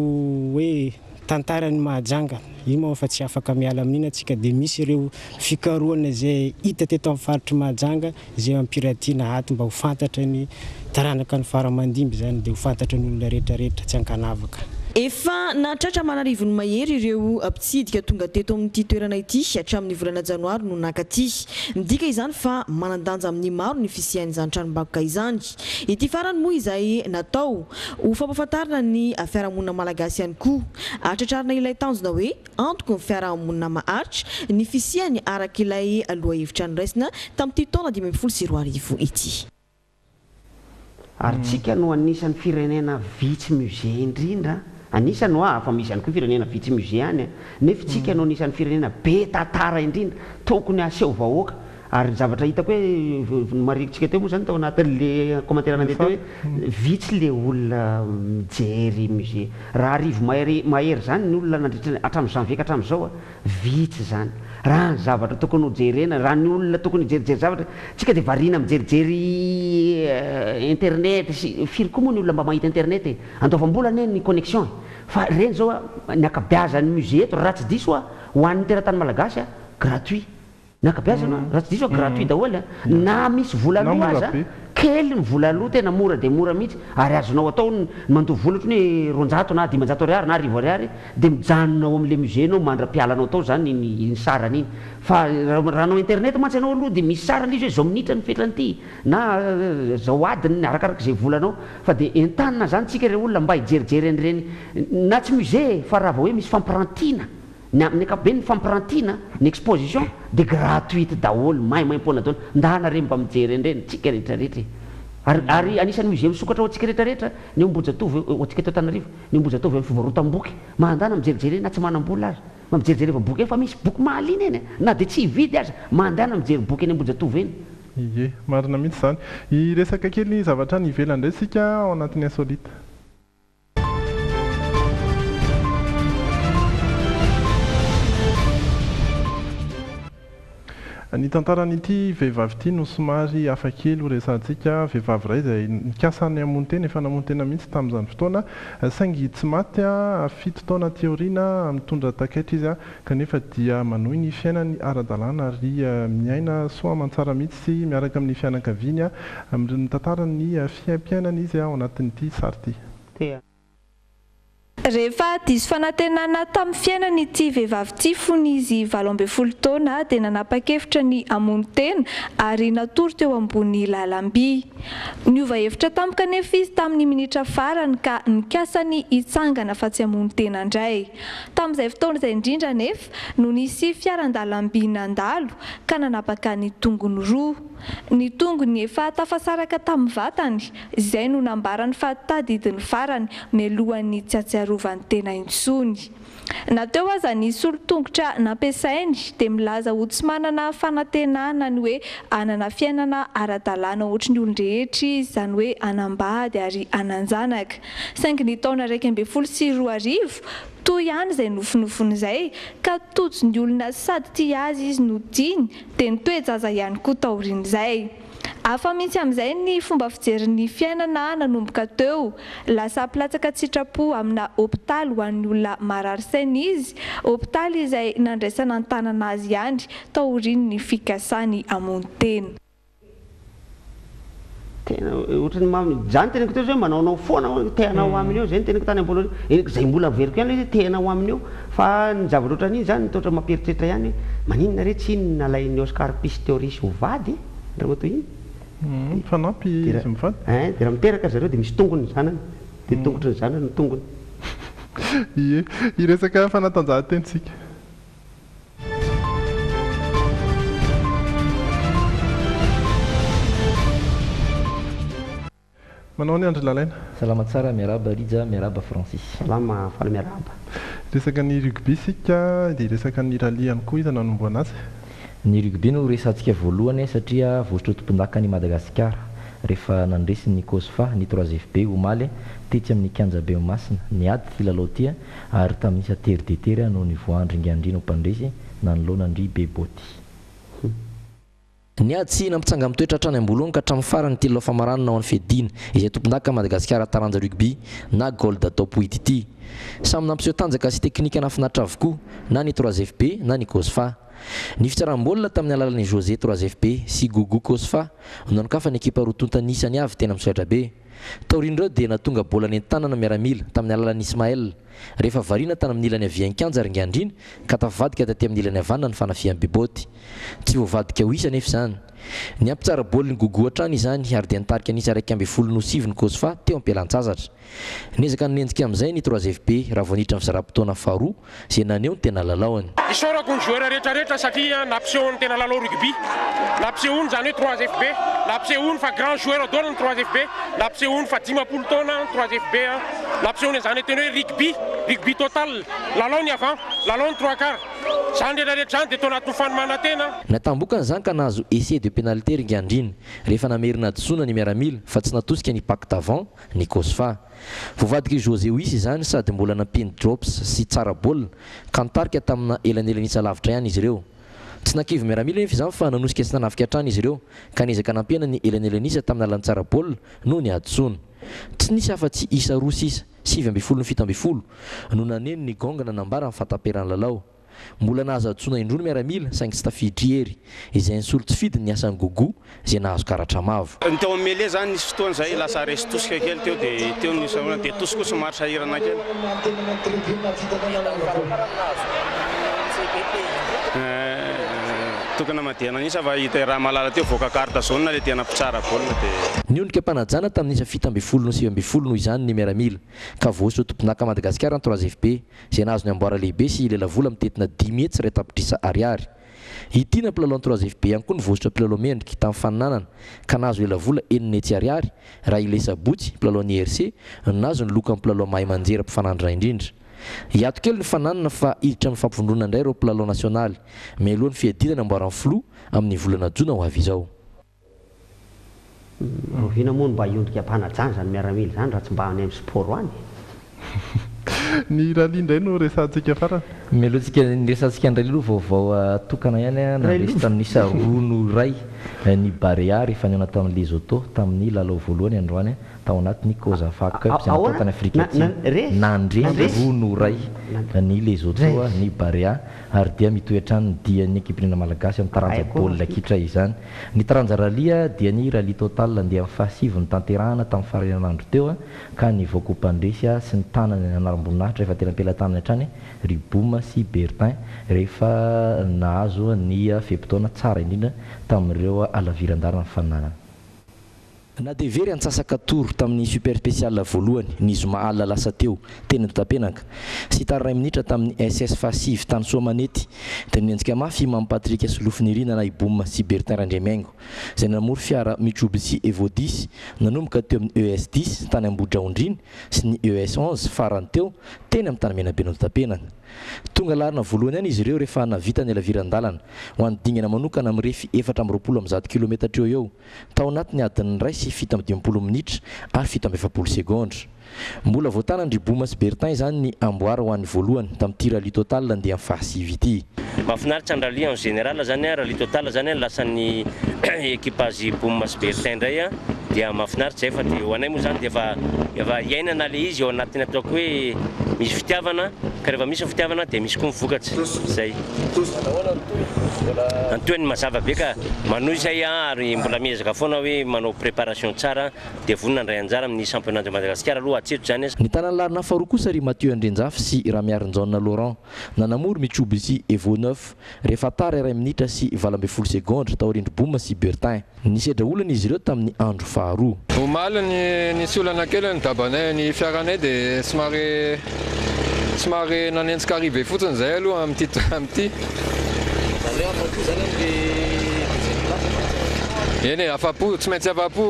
hoe tantaran'i Mahajanga, io moa fa tsy afaka miala amin'iny antsika, dia misy ireo fikarohana izay hita teto amin'ny faritr'i Mahajanga izay ampiratiana ato mba ho fantatra ny taranaka ny fara aman-dimby izany dia ho fantatra ny olona rehetra rehetra tsy ankanavaka. Efa nahatratra aman'arivony mahery ireo mpitsidika tonga teto amin'ity toerana ity hatramin'ny volana janoary no nankaty. Midika izany fa manan-danja amin'ny maro ny fisian'izany tranombakoka izany. Ity farany moa izay natao ho fampahafantarana ny fiarahamonina malagasy ihany koa. Hatratrarina ilay tanjona hoe antoky ny fiarahamonina maharitra ny fisiany araka ilay lohahevitra noraisina tamin'ity taona 2015 ity. Ary tsika no anisan'ny firenena vitsy musée indrindra, anisany hoa fa misy ihany koa firenena vitsy musée any an, nefa tsika no anisan'ny firenena be tantara indrindra, tokony haseho vahoaka, ary ny zavatra hitako hoe nomarihiko-tsika teo moa zany tao anatin'le commentaire nandeha teo hoe vitsy le olona mijery musée, raha arivo mahery mahery zany ny olona nandritra ny hatramin'ny janvier ka hatramin'izao an, Vitsy izany. Raha ny zavatra tokony ho jerena, raha ny olona tokony hijerijery zavatra, tsika dia variana mijerijery internet sy, firy koa moa ny olona mba mahita internet e? Andoavam-bola anie ny connexion e! Fa ireny izao a, ny ankabeazan'ny musée eto, raha tsy diso aho, ho an'ny teratany malagasy a, gratuit. Ny ankabeazany an, raha tsy diso aho gratuit daholo an, na misy vola aloa aza, kely ny vola aloa, tena mora dia mora mihitsy, ary azonao atao ny mandoa vola ohatran'ny hoe 200 na 500 ariary na 1000 ariary, dia mijanona ao amin'ilay musée ianao mandra-pialanao tao izany iny iny sarany iny. Fa raha hanao internet mantsy ianao aloha dia misy sarany ilay izy hoe izao minitra ny fetran'ity, na izao adiny, arakarak'izay volanao. Fa dia entanina izany tsika re olona mba hijerijery an'ireny, na tsy musée e, fa raha vao hoe misy fampirantiana, Ny amin'ny ankapobeny ny fampirantiana, ny exposition dia gratuite daholo, maimaimpoana daholo, ndana re mba mijery an'ireny tsika rehetra rehetra e! Ary ary anisan'ny musée misokatra ho antsika rehetra rehetra ny eo Ambohijatovo ho antsika eto Antananarivo, ny eo Ambohijatovo amin'ny fivarotam-boky, mandana mijerijery eny na tsy manam-bola aza, mba mijerijereva boky eny fa misy boky mahaliana eny e! na dia tsy hividy aza, mandana mijery boky eny Ambohijatovo eny. Ie, marina mihitsy izany. Hiresaka kely zavatra any ivelany indray isika ao anatin'ny insolite. Ny tantaran'ity vehivavy ity no somary hafa kely ho resahantsika, vehivavy iray izay nikasa ny hamono tena, efa namono tena mihitsy tamin'izany fotoana, saingy tsy maty, fito taona aty aoriana, mitondra takaitra izy kanefa dia manohy ny fiainany ara-dalàna ary miaina soa aman-tsara mihitsy miaraka amin'ny fianakaviany, mitantara ny fiaimpiainany izy ao anatin'ity sary ity. Tea. Rehefa diso fanantenana tamin'ny fiainany ity vehivavy ity fony izy 18 taona dia nanapa-kevitra ny hamono tena ary natory teo ambony lalam-by. Niova hevitra tampoka anefa izy tamin'ny minitra farany ka nikasa ny hitsangana fa tsy hamono tena indray. Tamin'izay fotoana izay indrindra anefa no nisy fiaran-dalamby nandalo ka nanapaka ny tongony roa. Ny tongony efa tafasaraka tamin'ny vatany, izay no nambarany fa tadidiny farany mialohan'ny tsy hatsiarovany tena intsony. Na teo aza ny solon-tongotra nampiasainy dia milaza ho tsy manana fanantenana ny hoe hanana fiainana ara-dalàna ohatry ny olon-drehetra izy, izany hoe hanambady ary hanan-janaka. Saingy ny taona 2011, toa ihany izay nofinofiny izay, ka tojo ny olona sady tia azy izy no tiany, dia nitoe-jaza ihany koa taorian'izay. Hafa mihitsy amin'izay ny fomba fijeriny ny fiainana nanomboka teo. Lasa mpilatsaka an-tsitrapo amina hopitaly ho an'ny olona marary saina izy, hopitaly izay nandraisana an-tanana azy ihany taorian'ny fikasany hamono tena. Tena ohatran'ny mamy, zany teneniko teo zay hoe manaonao foana hoe te hanao aminy eo, zay no teneniko tany am-boalohany, zay mbola averiko ihany le izy hoe te hanao aminy eo. Fa ny zavatra ohatran'iny zany toa ohatran'ny mampieritreritra ihany hoe maninona re tsy iny nalain'i Oscar Pistorius ho vady e? Ramatoa iny. Mifanampy izy mivady. Ein, dia raha miteraka ry zareo dia misy tongony ny zanany, dia ny tongotry ny zanany no tongony. Ie, hiresaka fanatanjahantena isika. Manao ny Andry Lalaina. Salama tsara, miarahaba Rija, miarahaba Francis. Salama, faly miarahaba. Hiresaka ny rugby isika, dia hiresaka ny rallye ihany koa, iza no hanombohana azy? Ny rugby no resahantsika voalohany satria voasotra ho tompondakan'i Madagasikara rehefa nandresy ny Cosfa ny Trois FB omaly tetsy amin'ny kianjabe Mahamasina. Niady ity lalao ity ary tamin'ny isa tery dia tery no nivoahan-dRingandriana ho mpandresy nanoloana an-dry Beboty. Niady sy nampitsanga-mitoetra hatrany am-boalohany ka hatramin'ny farany ity lalao famaranana ho an'ny fiadiana izay tompondakan'i Madagasikara taranja rugby na Gold Top Huit ity. Samy nampiseho tanjaka sy teknika nahafinaritra avokoa na ny Trois FB na ny Cosfa. Ny fitsaram-baolina tamin'ny alalan'i José Trois FB sy Gougou Cosfa no nanokafan'ny ekipa roa tonta ny isany avy teny amin'ny solaitrabe. Taorian'ireo dia nahatonga baolina nentanana miaramila tamin'ny alalan'i Ismaël rehefa variana tany amin'ny ilany havian'ny kianja Ringandriana ka tafavadika taty amin'ny ilany havanana ny fanafihan'i Beboty. Tsy voavadika ho isa anefa izany. Niampy tsara baolin'i Gougou hatrany izany ary dia nitarika ny isa 11 no sivy ny Cosfa teo am-pialan-tsasatra. Niezaka nanenjika amin'izay ny Trois FB raha vao niditra ny fizaram-potoana faharoa izay naneho ny tena lalaony. Isaorako ny joueur rehetra rehetra satria nampiseho ny tena lalao rugby. Nampisehoany izany hoe trois FB. Nampisehoany fa grand joueur daholo ny trois FB. Nampisehoany fa 50 taona ny trois FB. Nampisehoany an'izany tena hoe rugby, rugby total. Lalao ny avant, lalao ny trois quarts. Izany rehetra rehetra izany dia tao anatin'ny fanomanan-tena. Natambokany izany ka nahazo essai de pénalité Ringandriana rehefa namerina hadisoana ny miaramila fa tsy natosika ny pack d'avant ny Cosfa. Voavadik'i José Huis izany sady mbola nampiany drops sy tsara baolina ka nitarika tamina elanelan'isa lavitra ihany izy ireo. Tsy nakivy miaramila anefa izany fa nanosika sy nanafika hatrany izy ireo ka niezaka nampihena ny elanelan'isa tamin'ny alalan'ny tsara baolina noho ny hadisoana. Tsy nisy afa-tsy isa roa sisa, 19 no 17, no naneno ny gong nanambara ny fahataperan'ny lalao. Mbola nahazo hadisoana indroa ny miaramila saingy tsy tafiditra i Hery, izay nisolo tsy fidiny ny asan'i Gougou, izay nahazo karatra mavo. Ny teo amin'ny mêlée zany nisy fotoana zay lasa resy tosika kely teo dia teo no nisaorana dia tosy koa somary sahirana kely. Tokony hamadihana an'isa fa hita raha mahalala teo voaka carte jaune le tena mpitsara baolina dia. Niondrika am-panajana tamin'ny isa 17 no 19 noho izany ny miaramila ka voahosotra ho tompondaka Madagasikara ny Trois FB. izay nahazo ny amboara lehibe sy lelavola mitentina 501 tapitrisa ariary. I Tiana mpilalao ny Trois FB ihany koa no voahosotra mpilalao mendrika tamin'ny faninanana ka nahazo lelavola 600 ariary raha i Lesabotsy, mpilalao ny IRC, no nahazo ny lokan'ny mpilalao mahay manjera mpifanandrina indrindra. Hiato kely ny fananana fa hiditra amin'ny fampivondronana indray ireo mpilalao nasionaly mialoha ny fiadiana ny amboaran'ny filoha amin'ny volana jona ho avy izao. Rahoviana moa no mba hiondrika am-panajana izany miaramila izany raha tsy mba any amin'ny sport any? Ny rallye indray no resahantsika farany. Mialohantsika ny resahantsika ny rallye aloha vaovao tokana ihany nandresy tamin'ny isa roa noho iray ny Barea rehefa nihaona tamin'ny Lesotho tamin'ny lalao voalohany androany tao anatin'ny Cosafa Cup izay natao tany Afrika Atsimo. Nandresy roa noho iray ny Lesotho ny Barea ary dia mitohy hatrany ny dian'ny ekipinena malagasy amin'ny taranja baolina kitra izany. Ny taranja rallye dia ny Rallye Total andiany fahasivy notanterahana tamin'ny faran'ny herinandro teo ka nivoaka ho mpandresy sy nitana ny anaram-boninahitra efa tena am-pelatanany hatrany ry Boum sy Bertin rehefa nahazo ny fe-potoana tsara indrindra tamin'ireo halaviran-dalana nifaninanana. Na dia very antsasaka tour tamin'ny Super Special voalohany ny zoma alina lasa teo teny Andotapenaka sy tara iray minitra tamin'ny SS fahasivy tany Soamanety dia nenjika mafy i Mamy Patrick Solofonirina na i Boum sy Bertin Randriamihaingo izay namory fiara Mitsubishi Evo dix nanomboka teo amin'ny ES dix tany Ambohidraondrina sy ny ES onze farany teo teny amin'ny Tanimenaben'Andotapenaka. Tonga laharana voalohany ihany izy ireo rehefa nahavita ny halaviran-dalana ho an'ny dingana manokana mirefy 124 kilometatra eo ho eo tao anatin'ny adiny iray sy 57 minitra ary 47 segondra. Mbola voatanan-dry Boma sy Bertin izany ny amboara ho an'ny voalohany tamin'ity Rallye Total andiany fahasivy ity. Mahafinaritra ny rallye en général zany an, rallye total zany an, lasan'ny équipage Boma sy Bertin indray an, dia mahafinaritra zay fa dia ho anay moa zany dia efa efa iainana le izy ao anatin'ny ataoko hoe misy fitiavana. Ka rehefa misy ny fitiavana dia misy koa ny vokatra. Zay. Ny tohiny mazava be ka. Manohy izay ary mbola miezaka foana hoe manao préparation tsara dia vonona handray anjara amin'ny championnat de Madagascar aloha hatreto izany. Nitana ny laharana faharoa kosa ry Mathieu Andrianjafy sy Ramiarinjaona Laurent. Nanamory Mitsubishi Evo neuf rehefa tara iray minitra sy 18 segondra taorian-dry Bouma sy Bertin. Nisedra olana izy ireo tamin'ny andro faharoa. Omaly ny nisy olana kely ny dabanay ny fiaranay dia somary somary nanenjika arrivée fotsiny izay aloha amin'ity amin'ity. Izany hoe afa-po izany amin'ilay deuxième place ve? Eny e, afa-po, tsy maintsy afa-po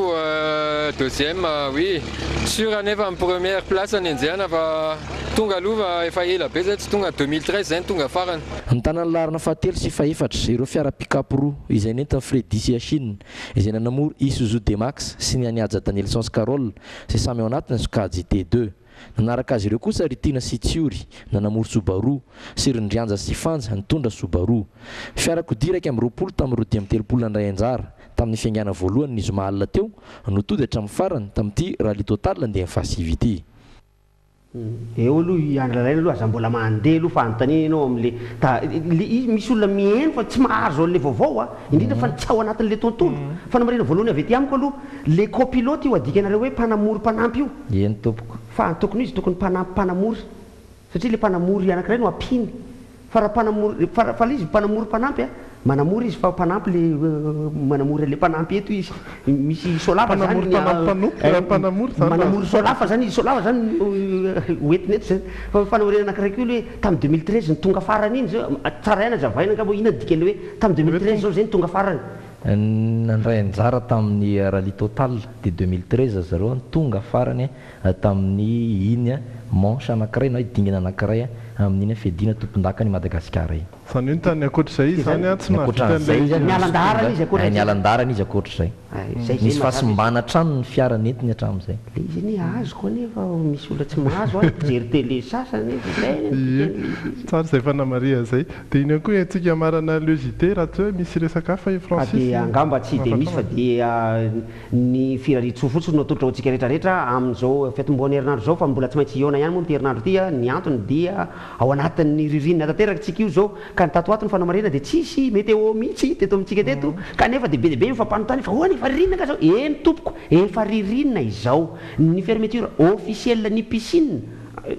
deuxième oui. Sûr anefa ny première place nenjehana fa tonga aloha fa efa ela be izay tsy tonga, 2013 izay no tonga farany. Nitana ny laharana fahatelo sy fahefatra ireo fiara pick-up roa izay nentin'i Freddy sy Achille izay nanamory Isuzu D-Max sy ny an'i Haja Danielson sy Carole izay samy ao anatin'ny sokajy T-deux. Nanaraka azy ireo kosa ry Tiana sy Tsiory nanamory Subaru sy ry Ndrianja sy Fanja nitondra Subaru. Fiarakodia 21 tamin'ireo 35 nandray anjara tamin'ny fiaingàna voalohany ny zoma alina teo no tody hatramin'ny farany tamin'ity Rallye Total andiany fahasivy ity. Eo aloha i Andry Lalaina aloha aza mbola mandeha aloha fa anontaniana ianao amin'le ta le izy misy olona mihaino fa tsy mahazo an'le vaovao a, indrindra fa ny tsy ao anatin'le tontolo. Fanamarihana voalohany avy aty amiko aloha, le copilote io adikanareo hoe mpanamory mpanampy io. Eny tompoko. Fa tokony izy tokony mpanampy mpanamory satria le mpanamory anakiray no ampiany. Fa raha mpanamory fa fa le izy mpanamory mpanampy a, manamory izy fa mpanampy le manamory an'le mpanampy eto izy. Misy sôlafa zany Mpanamory ny mpanampy mpanompo, raha mpanamory zany raha. Manamory sôlafa zany izy, sôlafa zany no ho entina eto zany. Fa fanamoriana anankiray koa le hoe tamin'ny 2013 no tonga farany iny zao, tsara ihany hazavaina angamba hoe inona ny dikan'le hoe tamin'ny 2013 zao zay no tonga farany. Nandray anjara tamin'ny Rallye Total de 2013 zareo no tonga farany tamin'ny iny manche anankiray na hoe dingana anankiray amin'iny fiadiana tompondakan'i Madagasikara iny. Izany hoe ny tany ankoatr'izay izy izany tsy nahavita Ankoatran'izay an'ilay. izy Niala an-daharana izy ankoatr'izay. Niala an-daharana izy ankoatr'izay. Nisy fahasimbana hatrany ny fiara nentiny hatramin'izay. Le izy anie azoko anie fa misy olona tsy mahazo an, mpijery télé sasany anie zay anie no Ie, dikan'ilay izy. tsara izay fanamarihana izay. Dia iny ihany koa entintsika hamarana le JT raha tsy hoe misy resaka hafa i Fa Francis dia angamba tsy dia misy fa dia ny firariantsoa fotsiny no atolotra ho antsika rehetra rehetra amin'izao fiatombohan'ny herinandro izao fa mbola tsy maintsy hihaona ihany moa amin'ity herinandro ity ny antony dia ao anatin'ny ririnina tanteraka isika io izao ka ny tato ho ato ny fanamarihana dia tsisy météo mihitsy teto amintsika teto kanefa dia be dia be ny fampanontany fa ahoana efa ririnina nga izao? Eny tompoko efa ririnina izao ny fermeture officielle ny piscine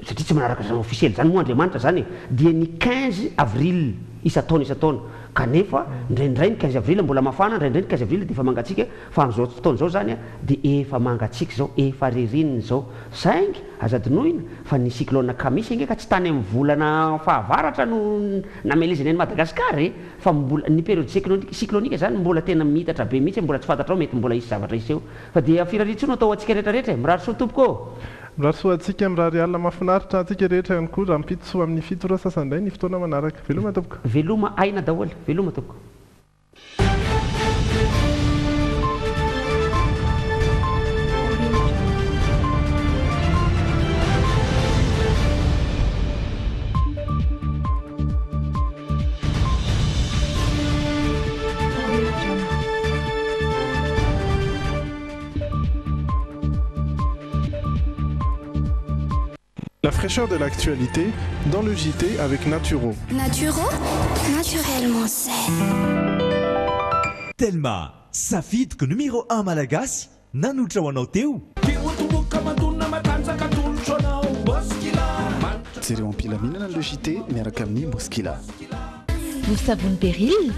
satria tsy manaraka izany officiel izany moa Andriamanitra izany e dia ny 15 avril isan-taona isan-taona Kanefa, indraindray ny 15 avril mbola mafana, indraindray ny 15 avril dia efa mangatsiaka, fa amin'izao fotoana izao izany dia efa mangatsiaka izao, efa ririnina izao. Saingy, aza adinoina fa ny cyclone Kamisy ange ka tsy tany amin'ny volana fahavaratra no namelezany an'i Madagasikara e! Fa mbola, ny période cyclonique, cyclonique izany mbola tena miitatra be mihitsy, mbola tsy fantatrao mety mbola hisy zavatra hiseho. Fa dia firariantsoa no atao ho antsika rehetra rehetra e! Mirary soa tompoko ô! Mirary soa antsika, mirary alina mahafinaritra antsika rehetra ihany koa rahampitso amin'ny 7 ora sasany indray ny fotoana manaraka. Veloma tompoko. Veloma aina daholo, veloma tompoko. La fraîcheur de l'actualité dans le JT avec Naturo. Naturo, naturellement sain. Telma, safidiko numéro un malagasy nanolotra ho anao teo. Jereo am-pilaminana le JT miaraka amin'ny Moskila. Vovon-tsavony Beril.